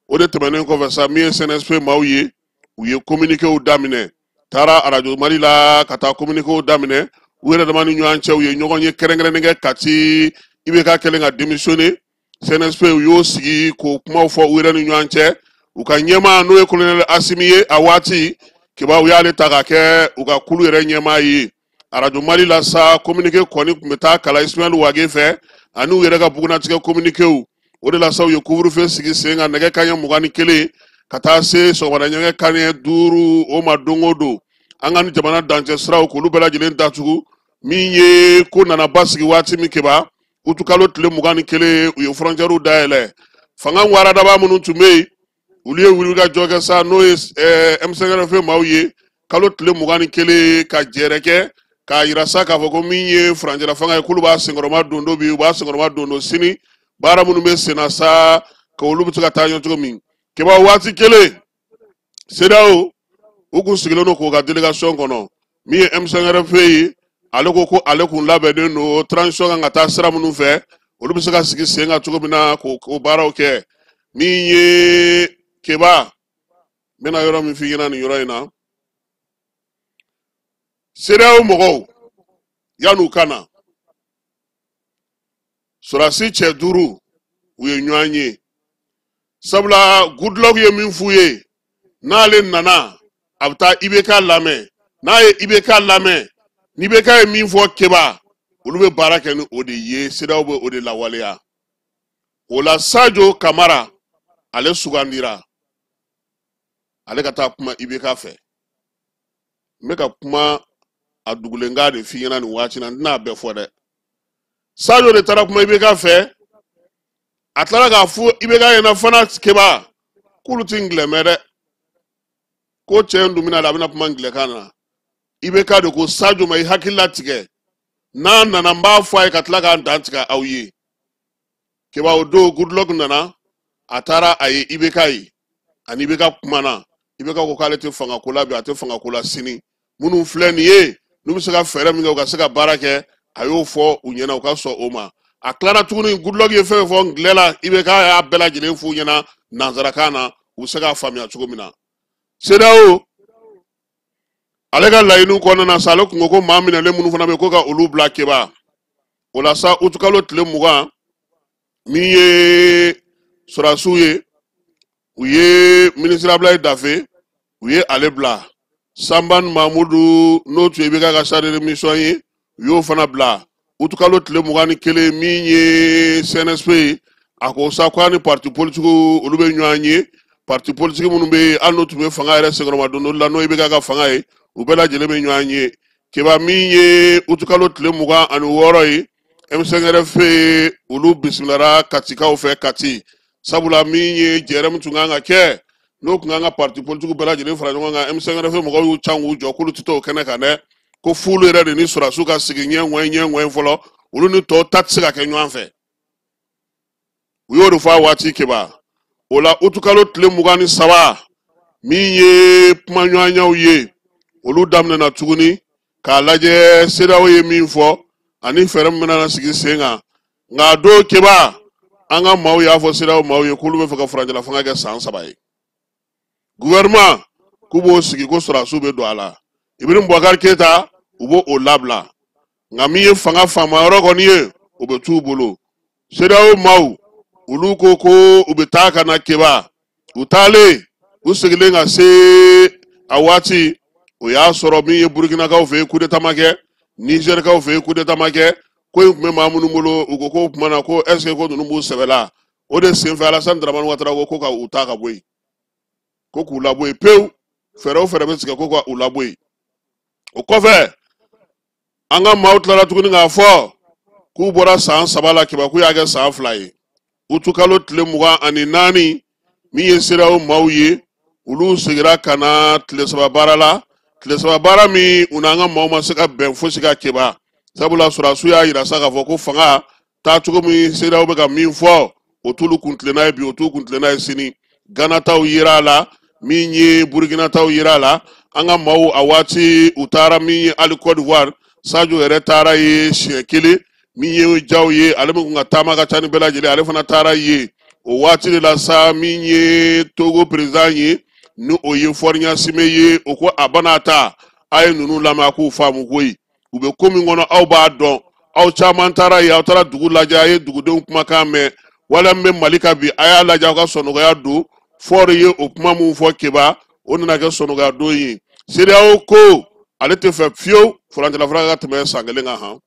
O de tɛmɛnen kɔfɛ sa, min ye CNSP maaw ye, u ye communiquéw daminɛ, taara arajo Mali la ka taa communiquéw daminɛ u yɛrɛ dama ni ɲɔgɔn cɛ. U ye ɲɔgɔn ye kɛrɛnkɛrɛnnen kɛ Kati. IBK kɛlen ka démissionner, CNSP u y'o sigi k'o kumaw fɔ u yɛrɛ ni ɲɔgɔn cɛ. U ka ɲɛmaa, n'o ye colonel Asimi ye a waati, Keba, u y'ale ta ka kɛ u ka kulu yɛrɛ ɲɛmaa ye. Arajo Mali la sa, communiqué kɔni tun bɛ taa kalan Ismaël Wage fɛ ani u yɛrɛ ka bugunatigɛ communiquéw. O de la sa, u ye couvre-feu sigi sen kan nɛgɛ kanɲɛ 21 ka taa se sɔgɔmada ɲɛgɛ kanɲɛ 5 o ma don o don. An ka ni jamana dancɛ siraw, k'olu bɛɛ lajɛlen datugu. Min ye ko nana basigi waati min, Keba, utukalo tile 21, u ye frontières dayɛlɛ. Fanga waradaba minnu tun bɛ yen, olu ye wulikajɔ kɛ sa, n'o ye M5RFP maaw ye, kalo tile 21, ka jɛrɛ kɛ k'a yira sa k'a fɔ ko min ye furancɛla fanga ye, k'olu b'a senkɔrɔma don don bi, u b'a senkɔrɔma don don sini. Baara minnu bɛ senna sa, ka olu bɛ se ka taa ɲɛ cogo min. Keba, waati kelen CEDEAO u kun sigilen don k'u ka délégation kɔnɔ. Min ye M5RFP ye, ale ko ko ale kun labɛnnen don transition kan ka taa sira minnu fɛ, olu bɛ se ka sigi sen kan cogo min na k'o baaraw kɛ. Min ye Keba, n bɛna yɔrɔ min f'i ɲɛna nin yɔrɔ in na, CEDEAO mɔgɔw yan'u ka na, sɔrɔdasi cɛ 5 u ye ɲɔgɔn ye, sabula Goodluck ye min f'u ye, n'ale nana a bɛ taa IBK lamɛn. N'a ye IBK lamɛn, ni IBK ye min fɔ Keba, olu bɛ baara kɛ ni o de ye, CEDEAO bɛ o de lawaleya. O la Sadio Kamara ale sugandira ale ka taa kuma IBK fɛ. N bɛ ka kuma a dugulenkan de f'i ɲɛna nin waati na, n tɛna a bɛɛ fɔ dɛ. Sadio de taara kuma IBK fɛ, a tilara k'a fɔ IBK ɲɛna fana Keba k'olu ti ngilɛ mɛn dɛ, ko cɛ in dun bɛna a bɛna kuma ngilɛkan na. IBK de ko Sadio ma, i hakili latigɛ, n'a nana n b'a fɔ a ye ka tila k'an dan tigɛ aw ye. Keba, o don Goodluck nana, a taara a ye IBK ye, ani IBK kumana. IBK ko k'ale tɛ fanga ko la bi, a tɛ fanga ko la sini. Minnu filɛ nin ye, n'u bɛ se ka fɛɛrɛ min kɛ u ka se ka baara kɛ, a y'o fɔ u ɲɛna, u ka sɔn o ma. A tilara tuguni, Goodluck ye fɛn fɔ ngilɛ la, IBK y'a bɛɛ lajɛlen f'u ɲɛna nanzarakan na, u bɛ se k'a faamuya cogo min na. CEDEAO ale ka laɲiniw kɔnɔna na sa, ale kun ko ko maa minɛlen minnu fana bɛ yen, ko ka olu bila Keba. O la sa, utukalo tile 20, min ye sɔrɔdasiw ye, u ye minisiri Abulayi Dafe, u ye ale bila. Sanban Mamudu, n'o tun ye IBK ka chargé de mission ye, u y'o fana bila. Utukalo tile 21, min ye CNSP ye, a ko sa ko a ni parti politique olu bɛ ɲɔgɔn ye. Parti politique minnu bɛ yen, hali n'u tun bɛ fanga yɛrɛ senkɔrɔma don dɔ la, n'o IBK ka fanga ye, u bɛɛ lajɛlen bɛ ɲɔgɔn ye. Keba, min ye utukalo tile 26 ye, M5RFP olu bisimilara Katikaw fɛ Kati, sabula min ye jɛrɛ min tun kan ka kɛ, n'o tun kan ka parti politique bɛɛ lajɛlen fara ɲɔgɔn kan, M5RFP mɔgɔw y'u can k'u jɔ k'olu tɛ taa o kɛnɛ kan dɛ, ko f'olu yɛrɛ de ni sɔrɔdasiw ka sigi ɲɛ ŋɔɲɛ ɲɛ ŋɔɲɛ fɔlɔ, olu ni tɔw ta tɛ se ka kɛ ɲɔgɔn fɛ. U y'o de fɔ a waati Keba. O la utukalo tile 23, min ye kumaɲɔgɔnyaw ye, olu daminɛna tuguni k'a lajɛ CEDEAO ye min fɔ ani fɛɛrɛ min bɛna sigi sen kan. Nka a don Keba, an ka maaw y'a fɔ CEDEAO maaw ye k'olu bɛ fɛ ka furancɛla fanga kɛ san 3 ye. Gouvernement k'u b'o sigi, ko sɔrɔdasiw bɛ don a la. Ibrahim Boubacar Keita, u b'o o labila, nka min ye fanga faama yɔrɔ kɔni ye, o bɛ t'u bolo. CEDEAO maaw olu ko ko u bɛ taa ka na Keba. U taalen, u seginnen ka se a waati, o y'a sɔrɔ min ye Burukinakaw fɛ yen, coup d'état ma kɛ, Nizɛrikaw fɛ yen, coup d'état ma kɛ. Ko in tun bɛ maa minnu bolo, u ko k'o tuma na ko est ce que ko ninnu b'u sɛbɛ la. O de senfɛ Alassane Dramane Ouattara ko ko ka u ta ka bɔ yen, ko k'u labɔ yen pewu, fɛɛrɛ o fɛɛrɛ bɛ tigɛ ko ka u labɔ yen. O kɔfɛ, an ka maaw tilara tuguni k'a fɔ k'u bɔra san 3 la Keba, k'u y'a kɛ san 2 ye. Utukalo tile 24, min ye CEDEAO maaw ye, olu seginna ka na tile 3 baara la. Tile 3 baara min, u n'an ka maaw ma se ka bɛn fosi ka Keba, sabula sɔrɔdasiw y'a yira sa k'a fɔ ko fanga taacogo min CEDEAO bɛ ka min fɔ, o t'olu kuntilenna ye bi, o t'u kuntilenna ye sini. Gana taw yera a la, min ye Burukina taw yera a la. An ka maaw a waati u taara min ye hali Côte d'Ivoire, Sadio yɛrɛ taara ye siɲɛ kelen. Min ye Jaw ye, ale min kun ka taama ka ca ni bɛɛ lajɛlen, ale fana taara ye o waati de la sa. Min ye Togo président ye, ni o ye Faure Gnassingbé ye, o ko a bana ta, a ye ninnu lamɛn, a k'u faamu koyi, u bɛ ko min kɔnɔ aw b'a dɔn. Aw caman taara yen, aw taara dugu lajɛ, a ye dugudenw kumakan mɛn. Wala min bɛ Mali kan bi, a y'a lajɛ, aw ka sɔnɔgɔya don. Faure ye o kuma min fɔ Keba, o nana kɛ sɔnɔgɔya don ye. CEDEAO ko ale tɛ fɛ fiyewu furancɛla fanga ka tɛmɛ san 1 kan han.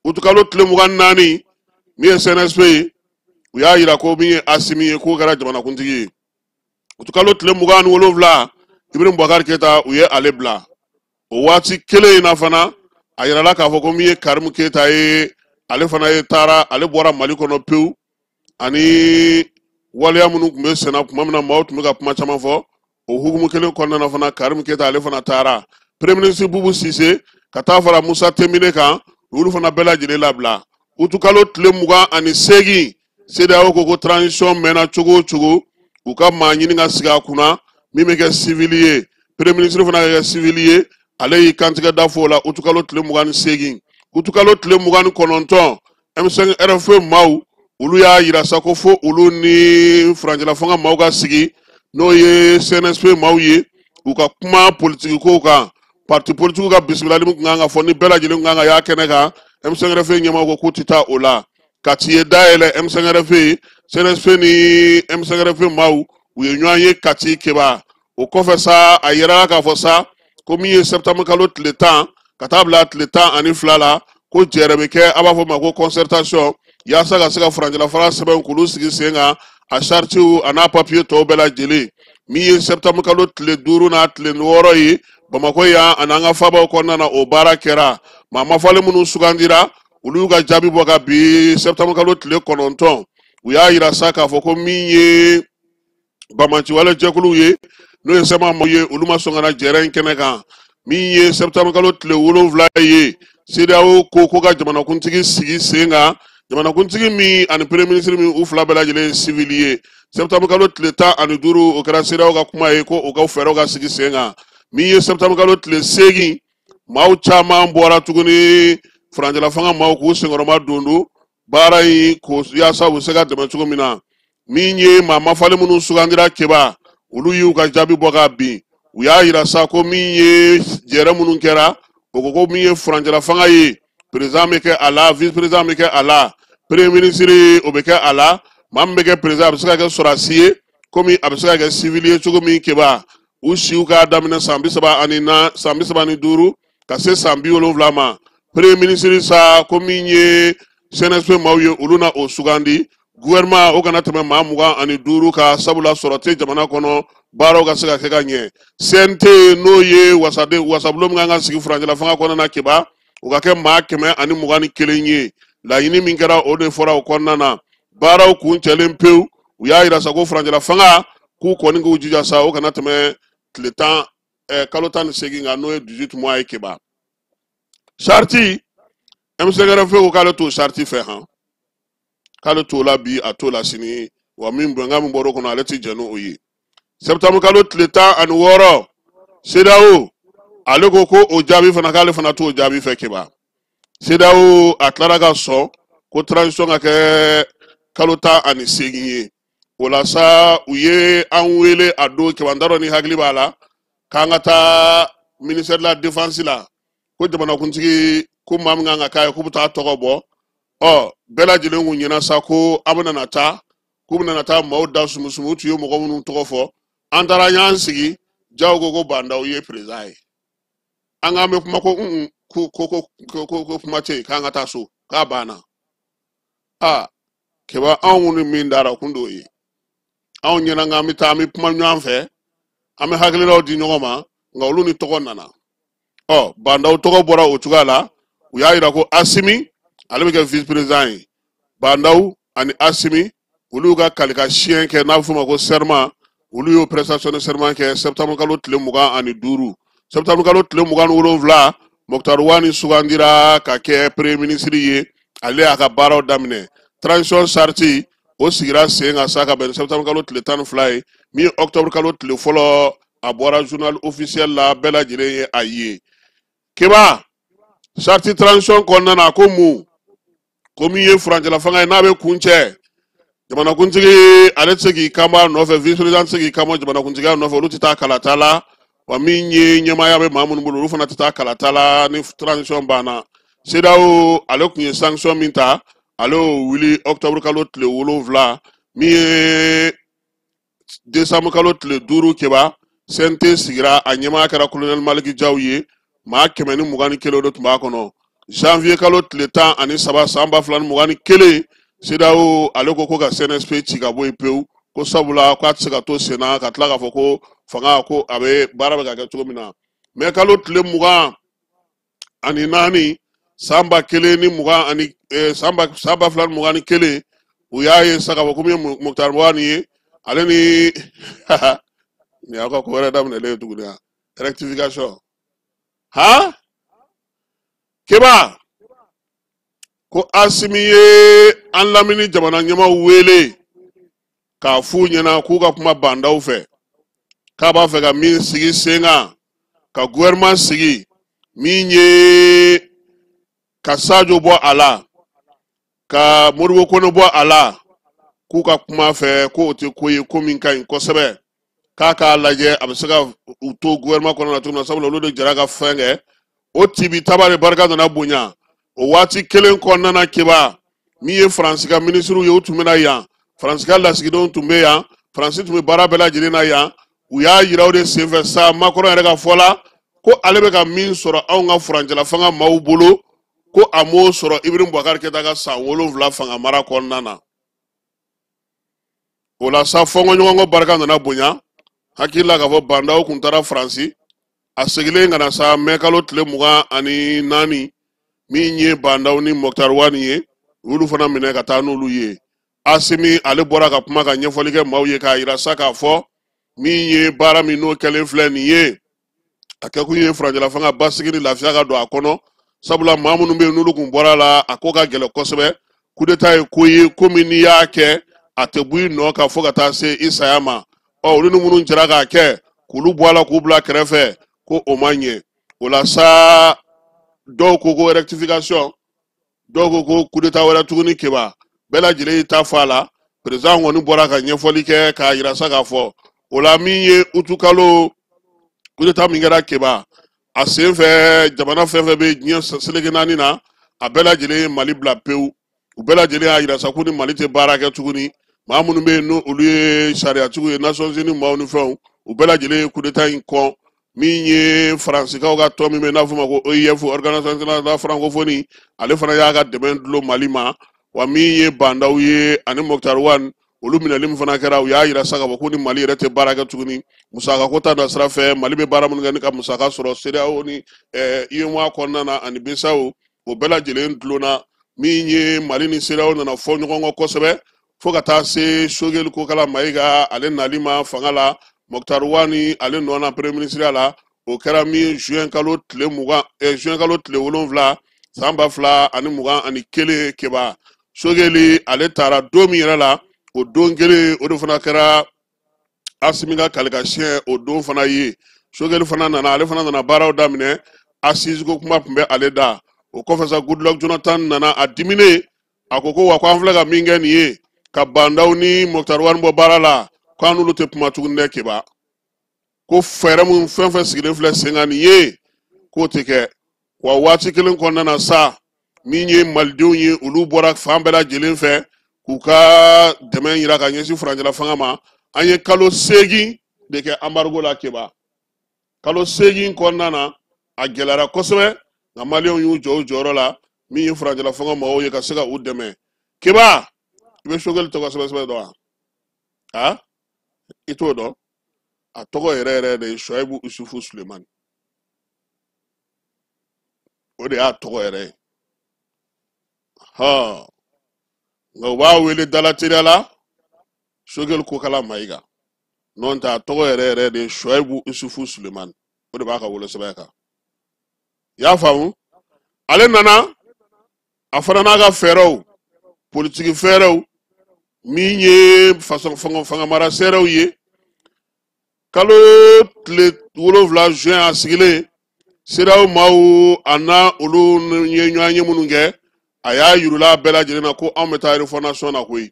Utukalo tile 24, min ye CNSP ye, u y'a yira ko min ye Asimi ye, k'o kɛra jamanakuntigi ye. Utukalo tile 27, Ibrahim Boubacar Keita, u ye ale bila. O waati kelen in na fana, a yirala k'a fɔ ko min ye Karimu Keita ye, ale fana ye taara, ale bɔra Mali kɔnɔ pewu. Ani waleya minnu tun bɛ senna tuma min na, maaw tun bɛ ka kuma caman fɔ, o hukumu kelen kɔnɔna na fana, Karimu Keita ale fana taara. Premier ministre Bubu Sise ka taa fara Musa Temine kan, olu fana bɛɛ lajɛlen labila. Utukalo tile 28, CEDEAO ko ko transition mɛnna cogo o cogo, u ka maa ɲini ka sigi a kunna min bɛ kɛ civil ye, premier ministre fana ka kɛ civil ye. Ale y'i kantigɛ da fɔ o la utukalo tile 28. Utukalo tile 29, M5 RFP maaw olu y'a yira sa ko fo olu ni furancɛla fanga maaw ka sigi, n'o ye CNSP maaw ye, u ka kuma politiki kow kan. Parti politiki ka bisimilali min tun kan ka fɔ ni bɛɛ lajɛlen tun kan ka y'a kɛnɛ kan, M5 RFP ɲɛmaaw ko k'u tɛ taa o la. Kati ye dayɛlɛ M5 RFP, CNSP ni M5 RFP maaw u ye ɲɔgɔn ye Kati Keba. O kɔfɛ sa, a yɛrɛ k'a fɔ sa ko min ye septembre kalo tile 10 ka taa bila tile 12 la, ko jɛrɛ bɛ kɛ, a b'a fɔ ma ko concertation, yaasa ka se ka furancɛla fara sɛbɛn k'olu sigi sen kan, a saritiw a n'a papiye tɔw bɛɛ lajɛlen. Min ye septembre kalo tile 5 n'a tile 6 ye Bamakɔ yan ani an ka fabaw kɔnɔna na, o baara kɛra. Maa mafalen minnu sugandira, olu y'u ka jaabi bɔ ka bi septembre kalo tile 9. U y'a yira sa k'a fɔ ko min ye bamaciwale jɛkuluw ye, n'o ye sɛma maaw ye, olu ma sɔn ka na jɛrɛ in kɛnɛ kan. Min ye septembre kalo tile 7 ye, CEDEAO ko ko ka jamanakuntigi sigi sen kan, jamanakuntigi min ani premier ministre min u fila bɛɛ lajɛlen ye civil ye. Septembre kalo tile 15, o kɛra CEDEAO ka kuma ye ko u ka fɛɛrɛw ka sigi sen kan. Min ye septembre kalo tile 8, maaw caman bɔra tuguni, furancɛla fanga maaw k'u senkɔrɔma don don baara in ko yaasa u bɛ se ka dɛmɛ cogo min na. Min ye maa mafalen minnu sugandira Keba, olu y'u ka jaabi bɔ ka bin. U y'a yira sa ko min ye jɛrɛ minnu kɛra, o ko ko min ye furancɛla fanga ye, président bɛ kɛ a la, vice président bɛ kɛ a la, premier ministre o bɛ kɛ a la. Maa min bɛ kɛ président, a bɛ se ka kɛ sɔrɔdasi ye komi a bɛ se ka kɛ civil ye cogo min Keba. U siw k'a daminɛ san 34, san 35 ka se san 70 ma. Premier ministre sa, ko min ye CNSP maaw ye, olu na o sugandi. Gouvernement o kana tɛmɛ maa 25 kan, sabula sɔrɔ tɛ jamana kɔnɔ, baaraw ka se ka kɛ ka ɲɛ. CNT n'o ye wasaden wasabulon min kan ka sigi furancɛla fanga kɔnɔna na Keba, o ka kɛ maa 121 ye. Laɲini min kɛra, o de fɔra o kɔnɔna na. Baaraw kuncɛlen pewu, u y'a yira sa ko furancɛla fanga k'u kɔni k'u jija sa, o kana tɛmɛ tile 10, kalo 18 kan, n'o ye 18 mois ye Keba. Sarti M5 RFP ko k'ale t'o sarti fɛ han, k'ale t'o la bi, a t'o la sini, wa min bɛnkan min bɔr'o kɔnɔ, ale tɛ jɛn n'o ye. Septembre kalo tile 16, CEDEAO ale ko ko o jaabi fana, k'ale fana t'o jaabi fɛ Keba. CEDEAO a tilara ka sɔn ko transition ka kɛ kalo 18 ye. O la sa, u ye an wele a don Keba, n t'a dɔn ni hakili b'a la, k'an ka taa ministère de la défense la, ko jamanakuntigi ko maa min kan ka k'a ye, k'u bɛ taa tɔgɔ bɔ. Ɔ bɛɛ lajɛlen kun ɲɛna sa ko an bɛna na taa, k'u bɛna na taa maaw da sumusumu, u tun ye mɔgɔ minnu tɔgɔ fɔ. An taara an y'an sigi, jaw ko ko Bandaw ye président ye. An k'an bɛ kuma ko ko ko ko ko ko kuma tɛ yen, k'an ka taa so, k'a banna. Aa Keba, anw ni min dara kun t'o ye. Anw ɲɛna k'an bɛ taa, an bɛ kuma ɲɔgɔn fɛ, an bɛ hakilinaw di ɲɔgɔn ma, nka olu ni tɔgɔ nana. Ɔ Bandaw tɔgɔ bɔra o cogoya la, u y'a yira ko Asimi ale bɛ kɛ vice président ye. Bandaw ani Asimi olu y'u ka kalika siɲɛ kɛ, n'a bɛ f'o ma ko serment, olu y'o prestation de serment kɛ septembre kalo tile 25. Septembre kalo tile 27, Moctar Ouane sugandira ka kɛ premier ministre ye, ale y'a ka baaraw daminɛ. Transition charte o sigira sen kan sa ka bɛn septembre kalo tile 12 ye, min ye octobre kalo tile 1, a bɔra journal officiel la, bɛɛ lajɛlen ye a ye. Keba, charte transition kɔnɔna na, ko mun ko min ye furancɛla fanga ye n'a bɛ kuncɛ, jamanakuntigi ale tɛ se k'i kanbɔ a nɔfɛ, vice président tɛ se k'i kanbɔ jamanakuntigiya nɔfɛ, olu tɛ taa kalata la. Wa min ye ɲɛmaaya bɛ maa minnu bolo, olu fana tɛ taa kalata la ni transition banna. CEDEAO ale tun ye sanction min ta, ale y'o wuli octobre kalo tile 7. Min ye décembre kalo tile 5 Keba, CNT sigira, a ɲɛmaaya kɛra colonel Malick Diaw ye, maa 121 de tun b'a kɔnɔ. Janvier kalo tile 13 san 2021, CEDEAO ale ko ko ka CNSP ci ka bɔ yen pewu, ko sabula k'a tɛ se ka to sen na ka tila k'a fɔ ko fanga ko a bɛ baara bɛ ka kɛ cogo min na. Mɛ kalo tile 24 san 1020 ani san 2021, u y'a ye sa k'a fɔ ko min ye Moctar Ouane ye, ale ni nin y'aw ka ko wɛrɛ daminɛlen ye tuguni yan, rectification han Keba. Ko Asimi ye an lamini jamana ɲɛmaaw wele k'a f'u ɲɛna k'u ka kuma Ba Ndaw fɛ, k'a b'a fɛ ka min sigi sen kan, ka gouvernement sigi min ye ka Sadio bɔ a la, ka Modibo Kone bɔ a la, k'u ka kuma fɛ k'o tɛ ko ye ko min ka ɲi kosɛbɛ, k'a k'a lajɛ a bɛ se ka u to gouvernement kɔnɔ na cogo min na, sabula olu de jɛra ka fɛn kɛ. O tibi taba de barika nana bonya o waati kelen kɔnɔna na. Keba, min ye Faransi ka minisiriw ye, u tun bɛ na yan, Faransi ka lasigidenw tun bɛ yan, Faransi tun bɛ baara bɛɛ lajɛlen na yan. U y'a yira o de senfɛ sa, Macron yɛrɛ ka fɔ la ko ale bɛ ka min sɔrɔ anw ka furancɛla fanga maaw bolo, ko a m'o sɔrɔ Ibrahim Boubacar Keita ka san 7 fanga mara kɔnɔna na. O la sa, fɔnkɔɲɔgɔnkɔ barika nana bonya. Hakili la k'a fɔ Ba Ndaw kun taara Faransi, a segilen ka na sa mɛ kalo tile 24, min ye Ba Ndaw ni Moctar Ouane ye, u y'olu fana minɛ ka taa n'olu ye. Asimi ale bɔra ka kuma ka ɲɛfɔli kɛ maaw ye k'a yira sa k'a fɔ min ye baara min n'o kɛlen filɛ nin ye, a kɛkun ye furancɛla fanga basigi ni lafiya ka don a kɔnɔ, sabula maa minnu bɛ yen n'olu kun bɔra la, a ko ka gɛlɛn kosɛbɛ. Coup d'état ye ko ye ko min n'i y'a kɛ, a tɛ bɔ i nɔ kan fo ka taa se i saya ma. Ɔ, olu ni minnu jɛra k'a kɛ, k'olu bɔ a la k'u bila kɛrɛfɛ, ko o ma ɲɛ. O la sa, dɔw ko ko rectification, dɔw ko ko coup d'état wɛrɛ tuguni. Keba, bɛɛ lajɛlen y'i ta fɔ a la. Président kɔni bɔra ka ɲɛfɔli kɛ k'a yira sa k'a fɔ o la min ye utukalo coup d'état min kɛra, Keba, a sen fɛ jamana fɛn fɛn bɛ diɲɛ seleke naani na, a bɛɛ lajɛlen ye Mali bila pewu. U bɛɛ lajɛlen y'a yira sa ko ni Mali tɛ baara kɛ tuguni. Maa minnu bɛ yen n'o olu ye sariyatigiw ye, Nations Unies maaw ni fɛnw, u bɛɛ lajɛlen ye coup d'état in kɔn. Min ye Faransikaw ka tɔn min bɛ n'a fɔ ma ko OIF, Organisation internationale de la francophonie, ale fana y'a ka dɛmɛ dulon Mali ma. Wa min ye Ba Ndaw ye ani Moctar Ouane, olu minɛli min fana kɛra, u y'a yira sa k'a fɔ ko ni Mali yɛrɛ tɛ baara kɛ tuguni. Musaka ko ta na sira fɛ, Mali bɛ baara minnu kɛ ni ka musaka sɔrɔ CEDEAO ni UEMOA kɔnɔna na ani BCEAO, o bɛɛ lajɛlen dulonna. Min ye Mali ni CEDEAO nana fɔ ɲɔgɔn kɔ kosɛbɛ fo ka taa se Choguel Kokalla Maïga ale nali ma fanga la, Moctar Ouane ale nɔ na premier ministre la. O kɛra min juin kalo tile 20, juin kalo tile 7 san 2021. Keba, Choguel ale taara don min yɛrɛ la, o don kelen o de fana kɛra Asimi ka kalikasiyɛn o don fana ye. Choguel fana nana, ale fana nana baaraw daminɛ. Assise ko kuma tun bɛ ale da. O kɔfɛ sa, Goodluck Jonathan nana, a diminen, a ko ko wa ko an filɛ ka min kɛ nin ye, ka Ba Ndaw ni Moctar Ouane bɔ baara la, ko an n'olu tɛ kuma tuguni dɛ. Keba, ko fɛɛrɛ mun fɛn fɛn sigilen filɛ sen kan nin ye, k'o tɛ kɛ. Wa waati kelen kɔnɔna na sa, min ye malidenw ye, olu bɔra fan bɛɛ lajɛlen fɛ k'u ka dɛmɛ yira ka ɲɛsin furancɛla fanga ma. An ye kalo 8 de kɛ embargo la. Keba, kalo 8 kɔnɔna na, a gɛlɛyara kosɛbɛ, nka maliyɛnw y'u jɔ u jɔyɔrɔ la, min ye furancɛla fanga mɔgɔw ye, ka se ka u dɛmɛ. Keba, i bɛ Choguel tɔgɔ sɛbɛ sɛbɛ dɔn wa? A i t'o dɔn? A tɔgɔ yɛrɛ yɛrɛ de ye Suwayibu Isufu Sulemani, o de y'a tɔgɔ yɛrɛ ye. Hɔn, nka u b'a wele dalateriya la Choguel Kokalla Maïga. N'o tɛ, a tɔgɔ yɛrɛ yɛrɛ de ye Suwayibu Isufu Sulemani, o de b'a ka wolosɛbɛn kan. I y'a faamu? Ale nana, a fana n'a ka fɛɛrɛw, politiki fɛɛrɛw, min ye faso fanga mara sɛɛrɛw ye. Kalo tile 7 juin, a sigilen CEDEAO maaw a na olu ye ɲɔgɔn ye minnu kɛ, a y'a yirula bɛɛ lajɛlen na ko anw bɛ taa refondation na koyi,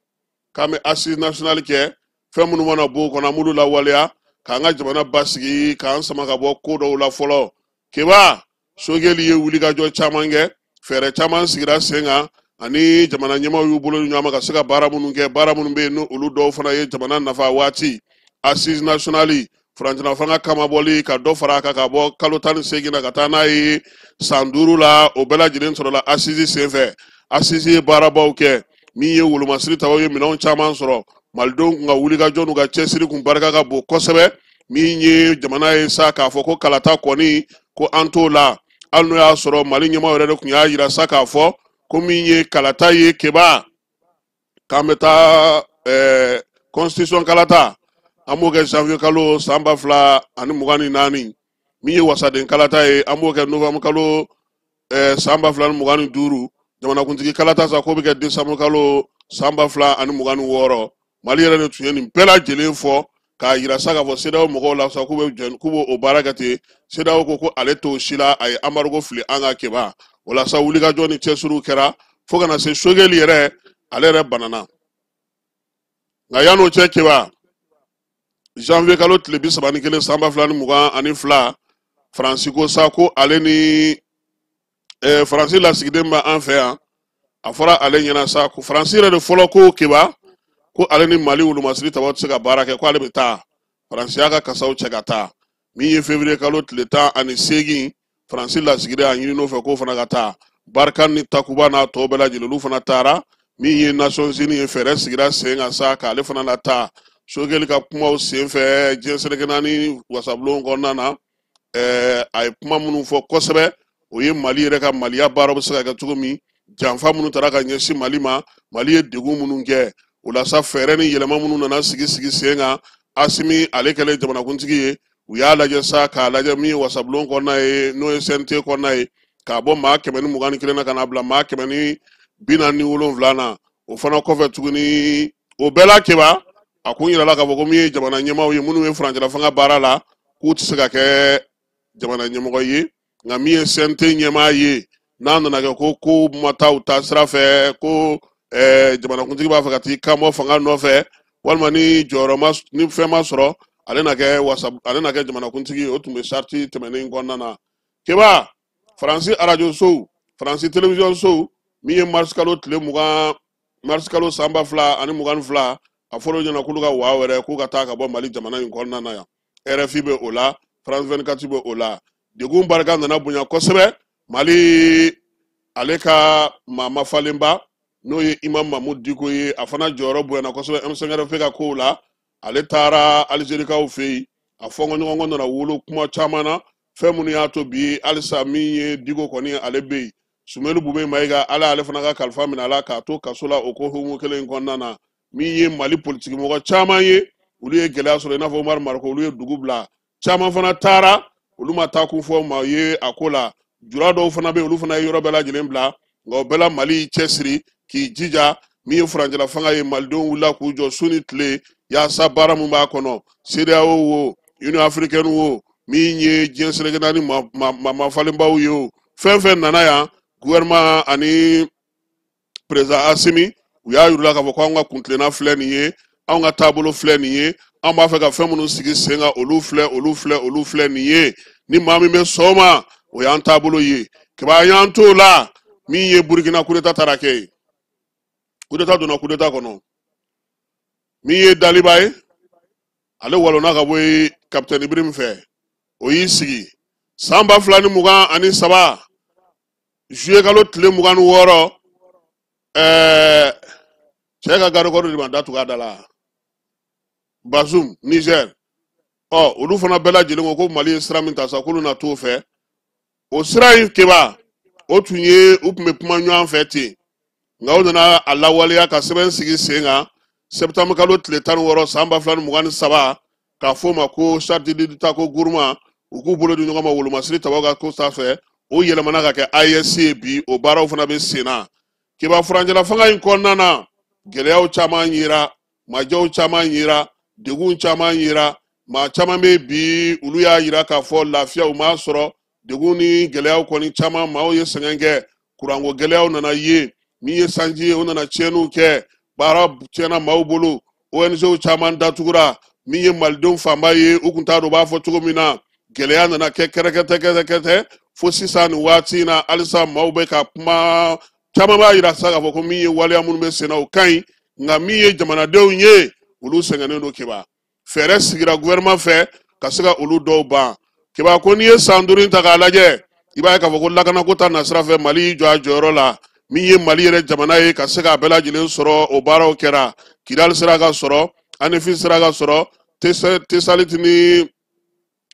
k'an bɛ assise nationale kɛ. Fɛn minnu mana bɔ o kɔnɔ, an b'olu lawaleya k'an ka jamana basigi, k'an sama ka bɔ ko dɔw la fɔlɔ. Keba, Choguel ye wulikajɔ caman kɛ, fɛɛrɛ caman sigira sen kan, ani jamana ɲɛmaaw y'u bolo di ɲɔgɔn ma ka se ka baara minnu kɛ, baara minnu bɛ yen n'o olu dɔw fana ye jamana nafa. Waati assise nationale, furancɛla fanga kamabɔli ka dɔ fara a kan ka bɔ kalo 18 na ka taa n'a ye san 5 la, o bɛɛ lajɛlen sɔrɔla assise senfɛ. Assise ye baarabaw kɛ, min ye wolomasiri tabaw ye, minɛnw caman sɔrɔ. Malidenw kun ka wulikajɔ n'u ka cɛsiri kun barika ka bon kosɛbɛ. Min ye jamana ye sa k'a fɔ ko kalata kɔni, ko an t'o la, hali n'o y'a sɔrɔ Mali ɲɛmaaw yɛrɛ de tun y'a yira sa k'a fɔ ko min ye kalata ye, Keba, k'an bɛ taa constitution kalata, an b'o kɛ janvier kalo san 2024. Min ye wasaden kalata ye, an b'o kɛ novembre kalo san 2025. Jamanakuntigi kalata sa k'o bɛ kɛ décembre kalo san 2026. Mali yɛrɛ de tun ye nin bɛɛ lajɛlen fɔ k'a yira sa k'a fɔ CEDEAO mɔgɔw la sa k'u bɛ jɛn k'u b'o baara kɛ ten. CEDEAO ko ko ale t'o si la, a ye embargo fili an ka Keba. O la sa, wulikajɔ ni cɛsiriw kɛra fo ka na se Choguel yɛrɛ, ale yɛrɛ banana. Nka yan'o cɛ Keba, janvier kalo tile 31 san 2022, Faransi ko sa ko ale ni Faransi lasigiden bɛ an fɛ yan. A fɔra ale ɲɛna sa ko Faransi yɛrɛ de fɔlɔ ko Keba ko ale ni Mali wolomasiri tabaw tɛ se ka baara kɛ, ko ale bɛ taa. Faransi y'a ka kasaw cɛ ka taa. Min ye février kalo tile 18, Faransi lasigiden a ɲini n'o fɛ k'o fana ka taa. Barkhane ni Takuba n'a tɔw bɛɛ lajɛlen, olu fana taara. Min ye Nations Unies ye, fɛɛrɛ sigira sen kan sa k'ale fana lataa. Choguel ka kumaw senfɛ diɲɛ seleke naani wasabulon kɔnɔna na, a ye kuma minnu fɔ kosɛbɛ, o ye Mali yɛrɛ ka Maliya baaraw bɛ se ka kɛ cogo min, janfa minnu taara ka ɲɛsin Mali ma, Mali ye degun minnu kɛ. O la sa, fɛɛrɛ ni yɛlɛma minnu nana sigi sigi sen kan, Asimi ale kɛlen jamanakuntigi ye, u y'a lajɛ sa k'a lajɛ min ye wasabulon kɔnɔna ye, n'o ye CNT kɔnɔna ye, k'a bɔ maa 121 na ka n'a bila maa 147 na. O fana kɔfɛ tuguni, o bɛɛ la Keba, a kun yirala k'a fɔ ko min ye jamana ɲɛmaaw ye minnu ye furancɛla fanga baara la, k'u tɛ se ka kɛ jamana ɲɛmɔgɔ ye. Nka min ye CNT ɲɛmaa ye, n'a nana kɛ ko kow ma taa u taa sira fɛ, ko jamanakuntigi b'a fɛ ka t'i kanbɔ fanga nɔfɛ, walima ni jɔyɔrɔ ma, ni fɛn ma sɔrɔ, ale na kɛ wasa, ale na kɛ jamanakuntigi ye. O tun bɛ sariti tɛmɛnen kɔnɔna na Keba. Faransi arajo sow, Faransi télévision sow, min ye mars kalo tile 20, mars kalo san 2022, a fɔra o ɲɛna k'olu ka waa wɛrɛ k'u ka taa ka bɔ Mali jamana in kɔnɔna na yan. RFI bɛ o la, France 24 bɛ o la. Degun barika nana bonya kosɛbɛ. Mali ale ka maa mafalenba, n'o ye Imam Mahmoud Dicko ye, a fana jɔyɔrɔ bonyana kosɛbɛ M5RFP ka kow la. Ale taara Alizerikaw fɛ yen, a fɔnkɔɲɔgɔnkɔ nana wolo kuma caman na, fɛn minnu y'a to bi halisa min ye Dicko kɔni ale bɛ yen. Soumeylou Boubèye Maïga, ala ale fana ka kalifa minɛ a la k'a to kaso la o ko hukumu kelen in kɔnɔna na. Min ye Mali politikimɔgɔ caman ye, olu ye gɛlɛya sɔrɔ, i n'a fɔ Umaru Mariko, olu ye dugu bila. Caman fana taara, olu ma taa kun fɔ maa ye a ko la. Jura dɔw fana bɛ yen, olu fana ye yɔrɔ bɛɛ lajɛlen bila. Nka o bɛɛ la, Mali y'i cɛsiri k'i jija. Min ye furancɛla fanga ye, malidenw wulila k'u jɔ su ni tile yaasa baara min b'a kɔnɔ, CEDEAO wo, Union africaine wo, min ye diɲɛ seleke naani mafalenbaw ye o, fɛn fɛn nana yan, gouvernement ani président Asimi, u y'a yir'u la k'a fɔ ko anw ka kuntilenna filɛ nin ye, anw ka taabolo filɛ nin ye, an b'a fɛ ka fɛn minnu sigi sen kan, olu filɛ, olu filɛ, olu filɛ nin ye. Ni maa min bɛ sɔn o ma, o y'an taabolo ye. Kaba, an y'an t'o la. Min ye Burukina, coup d'état taara kɛ yen, coup d'état donna coup d'état kɔnɔ. Min ye Damiba ye, ale walonna ka bɔ yen capitaine Ibrahim fɛ, o y'i sigi san 2023 juillet kalo tile 26. Cɛ ka garde-corps de ma datugu a da la, Bazoum, Niger. Ɔ olu fana bɛɛ lajɛlen ko ko Mali ye sira min ta sa, k'olu na t'o fɛ. O sira in Keba, o tun ye u tun bɛ kuma ɲɔgɔn fɛ ten, nka o nana a lawaleya ka sɛbɛn sigi sen kan septembre kalo tile 16 san 2023, k'a fɔ o ma ko charte d'État Gourma. U k'u bolo di ɲɔgɔn ma wolomasiri tabaw ka ko sanfɛ. O yɛlɛmana ka kɛ AES ye bi, o baaraw fana bɛ sen na. Keba, furancɛla fanga in kɔnɔna na, gɛlɛyaw caman yera, majɛw caman yera, degun caman yera. Maa caman bɛ bi, olu y'a yira k'a fɔ lafiya u m'a sɔrɔ. Degun ni gɛlɛyaw kɔni caman, maaw ye sɛgɛn kɛ. Kuranko gɛlɛyaw nana ye, min ye sanji ye, o nana tiɲɛniw kɛ, baara tiɲɛna maaw bolo, ONG caman datugura. Min ye malidenw fanba ye, u kun t'a dɔn u b'a fɔ cogo min na. Gɛlɛya nana kɛ kɛrɛkɛtɛ kɛrɛkɛtɛ fo sisan nin waati in na, halisa maaw bɛ ka kuma caman b'a yira sa k'a fɔ ko min ye waleya minnu bɛ sen na, o ka ɲi, nka min ye jamanadenw ye, olu sɛgɛnnen don. Keba, fɛɛrɛ sigira gouvernement fɛ ka se ka olu dɔw ban. Keba, ko n'i ye san 5 in ta k'a lajɛ, i b'a ye k'a fɔ ko lakanako ta nasira fɛ, Mali y'i jɔ a jɔyɔrɔ la. Min ye Mali yɛrɛ jamana ye, ka se k'a bɛɛ lajɛlen sɔrɔ, o baaraw kɛra. Kidali sera ka sɔrɔ, Anefis sera ka sɔrɔ, Tessalit ni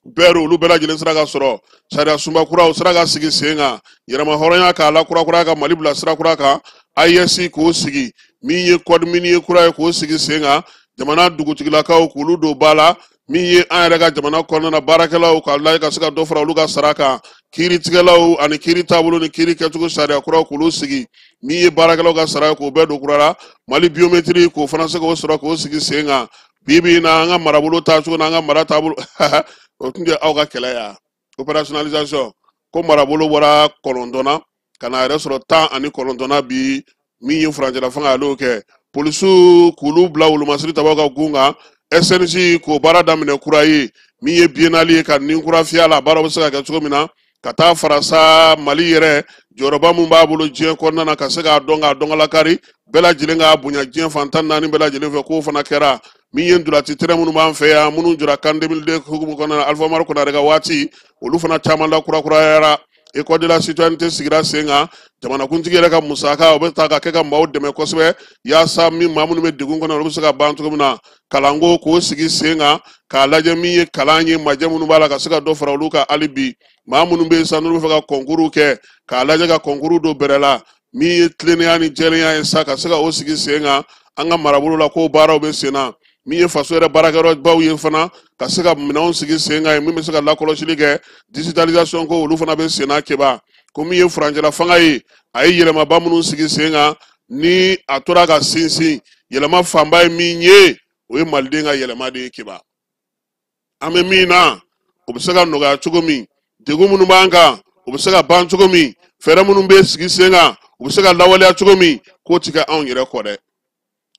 bɛɛri, olu bɛɛ lajɛlen sera ka sɔrɔ. Sariya sunba kuraw sera ka sigi sen kan, yɛrɛma hɔrɔnya k'a la kura ka Mali bila sira kura kan, AES k'o sigi, min ye code minier kura ye k'o sigi sen kan, jamana dugutigilakaw k'olu don ba la. Min ye an yɛrɛ ka jamana kɔnɔna na baarakɛlaw k'a lajɛ ka se ka dɔ fara olu ka sara kan, kiiritigɛlaw ani kiiri taabolo ni kiiri kɛcogo sariya kuraw k'olu sigi. Min ye baarakɛlaw ka sara ye k'o bɛɛ don kura la, Mali biométrie k'o fana se k'o sɔrɔ k'o sigi sen kan. Bi bi in na an ka marabolo taacogo n'an ka mara taabolo o tun tɛ aw ka kɛlɛ ya opérationnalisation ko marabolo bɔra 9 na ka na yɛrɛ sɔrɔ 19 na bi. Min ye furancɛla fanga ale y'o kɛ, polisiw k'olu bila wolomasiri tabaw ka gun kan, SNJ k'o baara daminɛ kura ye. Min ye biennale ye ka nin kura fiyɛ la, baaraw bɛ se ka kɛ cogo min na ka taa farasa Mali yɛrɛ jɔyɔrɔba min b'a bolo diɲɛ kɔnɔna na ka se k'a dɔn k'a dɔn lakari bɛɛ lajɛlen k'a bonya diɲɛ fan 14 bɛɛ lajɛlen fɛ, k'o fana kɛra. Min ye ntolaci terrain minnu b'an fɛ yan minnu jɔra CAN 2002 hukumu kɔnɔna na Alpha Umaru Konare ka waati, olu fana caman la kurakurayara. École de la citoyenneté sigira sen kan, jamanakuntigi yɛrɛ ka musaka o bɛ ta ka kɛ ka maaw dɛmɛ kosɛbɛ yaasa min maa minnu bɛ degun kɔnɔ olu bɛ se ka ban cogo min na. Kalanko k'o sigi sen kan k'a lajɛ min ye kalan ye majɛ minnu b'a la ka se ka dɔ fara olu kan hali bi. Maa minnu bɛ yen sa n'olu bɛ fɛ ka kɔnkuru kɛ k'a lajɛ ka kɔnkuru don bɛrɛ la, min ye tilennenya ni jɛlenya ye sa ka se ka o sigi sen kan an ka marabolo la, k'o baaraw bɛ sen na. Min ye faso yɛrɛ baarakɛyɔrɔbaw ye fana ka se ka minɛnw sigi sen kan ye min bɛ se ka lakɔlɔsili kɛ, digitalisation ko olu fana bɛ sen na. Keba ko min ye furancɛla fanga ye, a ye yɛlɛmaba minnu sigi sen kan ni a tora ka sinsin, yɛlɛma fanba ye min ye o ye maliden ka yɛlɛma de ye. Keba an bɛ min na o bɛ se ka nɔgɔya cogo min, degun minnu b'an kan o bɛ se ka ban cogo min, fɛɛrɛ minnu bɛ sigi sen kan o bɛ se ka lawaleya cogo min, k'o ti kɛ anw yɛrɛ kɔ dɛ.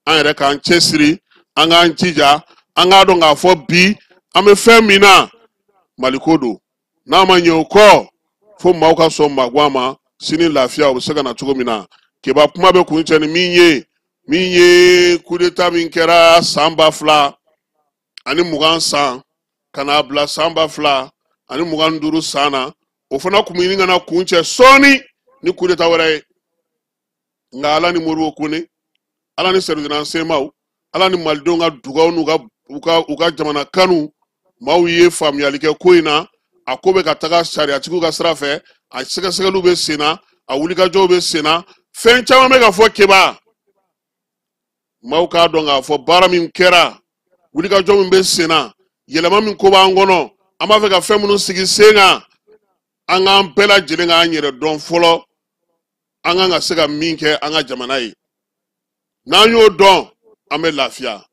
An yɛrɛ k'an cɛsiri, an k'an jija, an k'a dɔn k'a fɔ bi an bɛ fɛn min na Maliko don. N'a ma ɲɛ o kɔ fo maaw ka sɔn maguwan ma, sini lafiya o bɛ se ka na cogo min na. Keba kuma bɛ kun cɛ ni min ye, min ye coup d'état min kɛra san 2020 san ka n'a bila san 2025 san na, o fana kun bɛ ɲini ka na kun cɛ sɔɔni ni coup d'état wɛrɛ ye. Nka Ala ni Modibo Kone, Ala ni Serudina Semaw, Ala ni malidenw ka dugaw n'u ka jamana kanu, maaw ye faamuyali kɛ ko in na. A ko bɛ ka taga sariyatigiw ka sira fɛ, a sɛgɛsɛgɛliw bɛ sen na, a wulikajɔw bɛ sen na, fɛn caman bɛ ka fɔ. Keba maaw k'a dɔn k'a fɔ baara min kɛra, wulikajɔ min bɛ sen na, yɛlɛma min ko b'an kɔnɔ, an b'a fɛ ka fɛn minnu sigi sen kan, an k'an bɛɛ lajɛlen k'an yɛrɛ dɔn fɔlɔ, an kan ka se ka min kɛ an ka jamana ye. N'an y'o dɔn, an bɛ lafiya.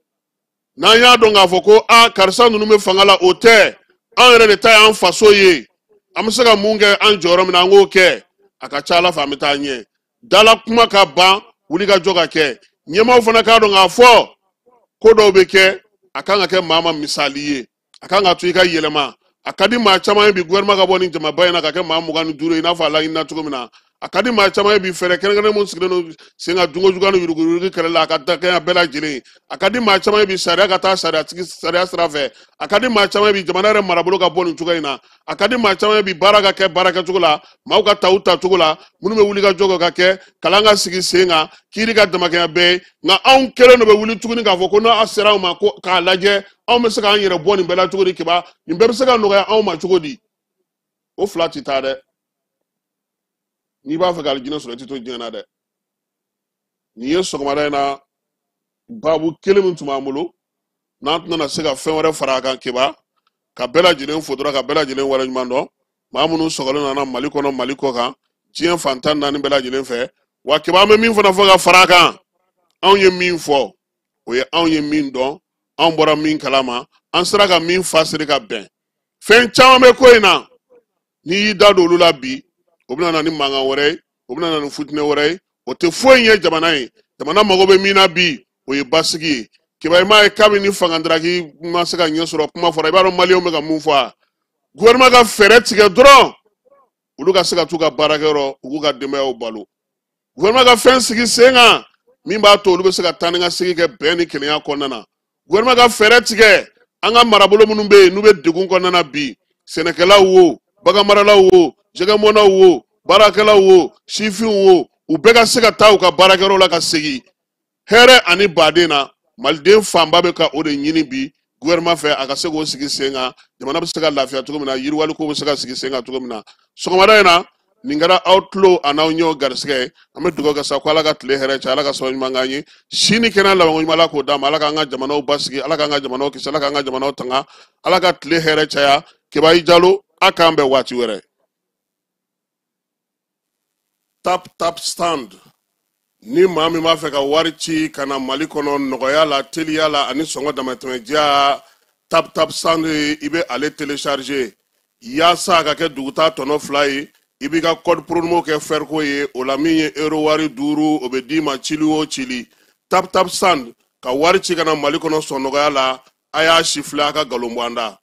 N'an y'a dɔn k'a fɔ ko a karisa ninnu bɛ fanga la, o tɛ an yɛrɛ de ta y'an faso ye, an bɛ se ka mun kɛ an jɔyɔrɔ min na, an k'o kɛ, a ka ca Ala fɛ an bɛ taa ɲɛ. Dala kuma ka ban, wulikajɔ ka kɛ. Ɲɛmaaw fana k'a dɔn k'a fɔ ko dɔw bɛ kɛ, a kan ka kɛ maa ma misali ye, a kan ka to i ka yɛlɛma. A ka di maa caman ye bi gouvernement ka bɔ nin jamaba in na ka kɛ maa 25 ye i n'a fɔ a laɲinina cogo min na. A ka di maa caman ye bi fɛɛrɛ kɛrɛnkɛrɛnnen mun sigilen don sen kan dunkojuguya ni yuruguyurugu kɛlɛ la, a ka dakɛɲa bɛɛ lajɛlen. A ka di maa caman ye bi sariya ka taa sariyatigi sariya sira fɛ. A ka di maa caman ye bi jamana yɛrɛ marabolo ka bɔ nin cogo in na. A ka di maa caman ye bi baara ka kɛ baara kɛcogo la, maaw ka ta u ta cogo la, minnu bɛ wuli ka jɔ ka kɛ, kalan ka sigi sen kan, kiiri ka damakɛɲa bɛɛ ye. Nka anw kɛlen dɔ bɛ wuli tuguni k'a fɔ ko n'a sera anw ma ko k'a lajɛ anw bɛ se k'an yɛrɛ bɔ nin bɛɛ la cogo di. Keba nin bɛɛ bɛ se ka nɔgɔya anw ma cogo di? O fila ti taa dɛ. N'i b'a fɛ ka alijinɛ sɔrɔ, i ti to diɲɛ na dɛ. Nin ye sɔgɔmada in na baabu kelen min tun b'an bolo, n'an tɛna se ka fɛn wɛrɛ fara a kan. Keba ka bɛɛ lajɛlen fo dɔrɔn, ka bɛɛ lajɛlen waleɲuman dɔn, maa minnu sɔgɔlen nana Mali kɔnɔ, Mali kɔ kan, diɲɛ fan 14 bɛɛ lajɛlen fɛ. Wa Keba an bɛ min fana fɔ ka fara a kan, anw ye min fɔ o ye anw ye min dɔn, anw bɔra min kalama, an sera ka min fasiri ka bɛn. Fɛn caman bɛ ko in na, n'i y'i da don olu la bi, o bɛna na ni mankan wɛrɛ ye, o bɛna na ni futinɛ wɛrɛ ye, o tɛ foyi ɲɛ jamana ye. Jamana mago bɛ min na bi, o ye basigi ye. Keba i m'a ye kabini fangandaraki ma se ka ɲɛ sɔrɔ, kuma fɔra, i b'a dɔn maliyɛnw bɛ ka mun fɔ a? Gouvernement ka fɛɛrɛ tigɛ dɔrɔn, olu ka se ka t'u ka baarakɛyɔrɔ, u k'u ka denbayaw balo. Gouvernement ka fɛn sigi sen kan min b'a to olu bɛ se ka taa ni ka segin kɛ bɛn ni kelenya kɔnɔna na. Gouvernement ka fɛɛrɛ tigɛ an ka marabolo minnu bɛ yen n'u bɛ degun kɔnɔna na bi, sɛnɛkɛlaw wo, baganmaralaw wo, jɛgɛmɔnnaw wo, baarakɛlaw wo, sifinw wo, u bɛɛ ka se ka taa u ka baarakɛyɔrɔ la ka segin hɛrɛ ani baden na. Maliden fanba bɛ ka o de ɲini bi gouvernement fɛ, a ka se k'o sigi sen kan, jamana bɛ se ka lafiya cogo min na, yiriwaliko bɛ se ka sigi sen kan cogo min na. Sɔgɔmada in na Nin kɛra aw tulo an'aw ɲɛw garisɛgɛ ye. An bɛ dugawu kɛ sa ko Ala ka tile hɛrɛ caya, Ala ka sababu ɲuman k'an ye, si ni kɛnɛya labanko ɲuman Ala k'o d'an ma. Ala k'an ka jamanaw basigi, Ala k'an ka jamanaw kisi, Ala k'an ka jamanaw tanga, Ala ka tile hɛrɛ caya. Kebayi Jalo, a k'an bɛn waati wɛrɛ. Tap Tap Stand, ni maa min b'a fɛ ka wari ci ka na Mali kɔnɔ nɔgɔya la, teliya la ani sɔngɔ damatɛmɛdiya, Tap Tap Stand, i bɛ ale télécharger yaasa a ka kɛ dugutaa tɔnɔ 2 ye. I b'i ka code promo kɛ fɛriko ye, o la min ye euro wari 5, o bɛ d'i ma cili o cili. Tap Tap Send, ka wari ci ka na Mali kɔnɔ sɔn nɔgɔya la. A y'a sifilɛ, a ka nkalon bɔ an da.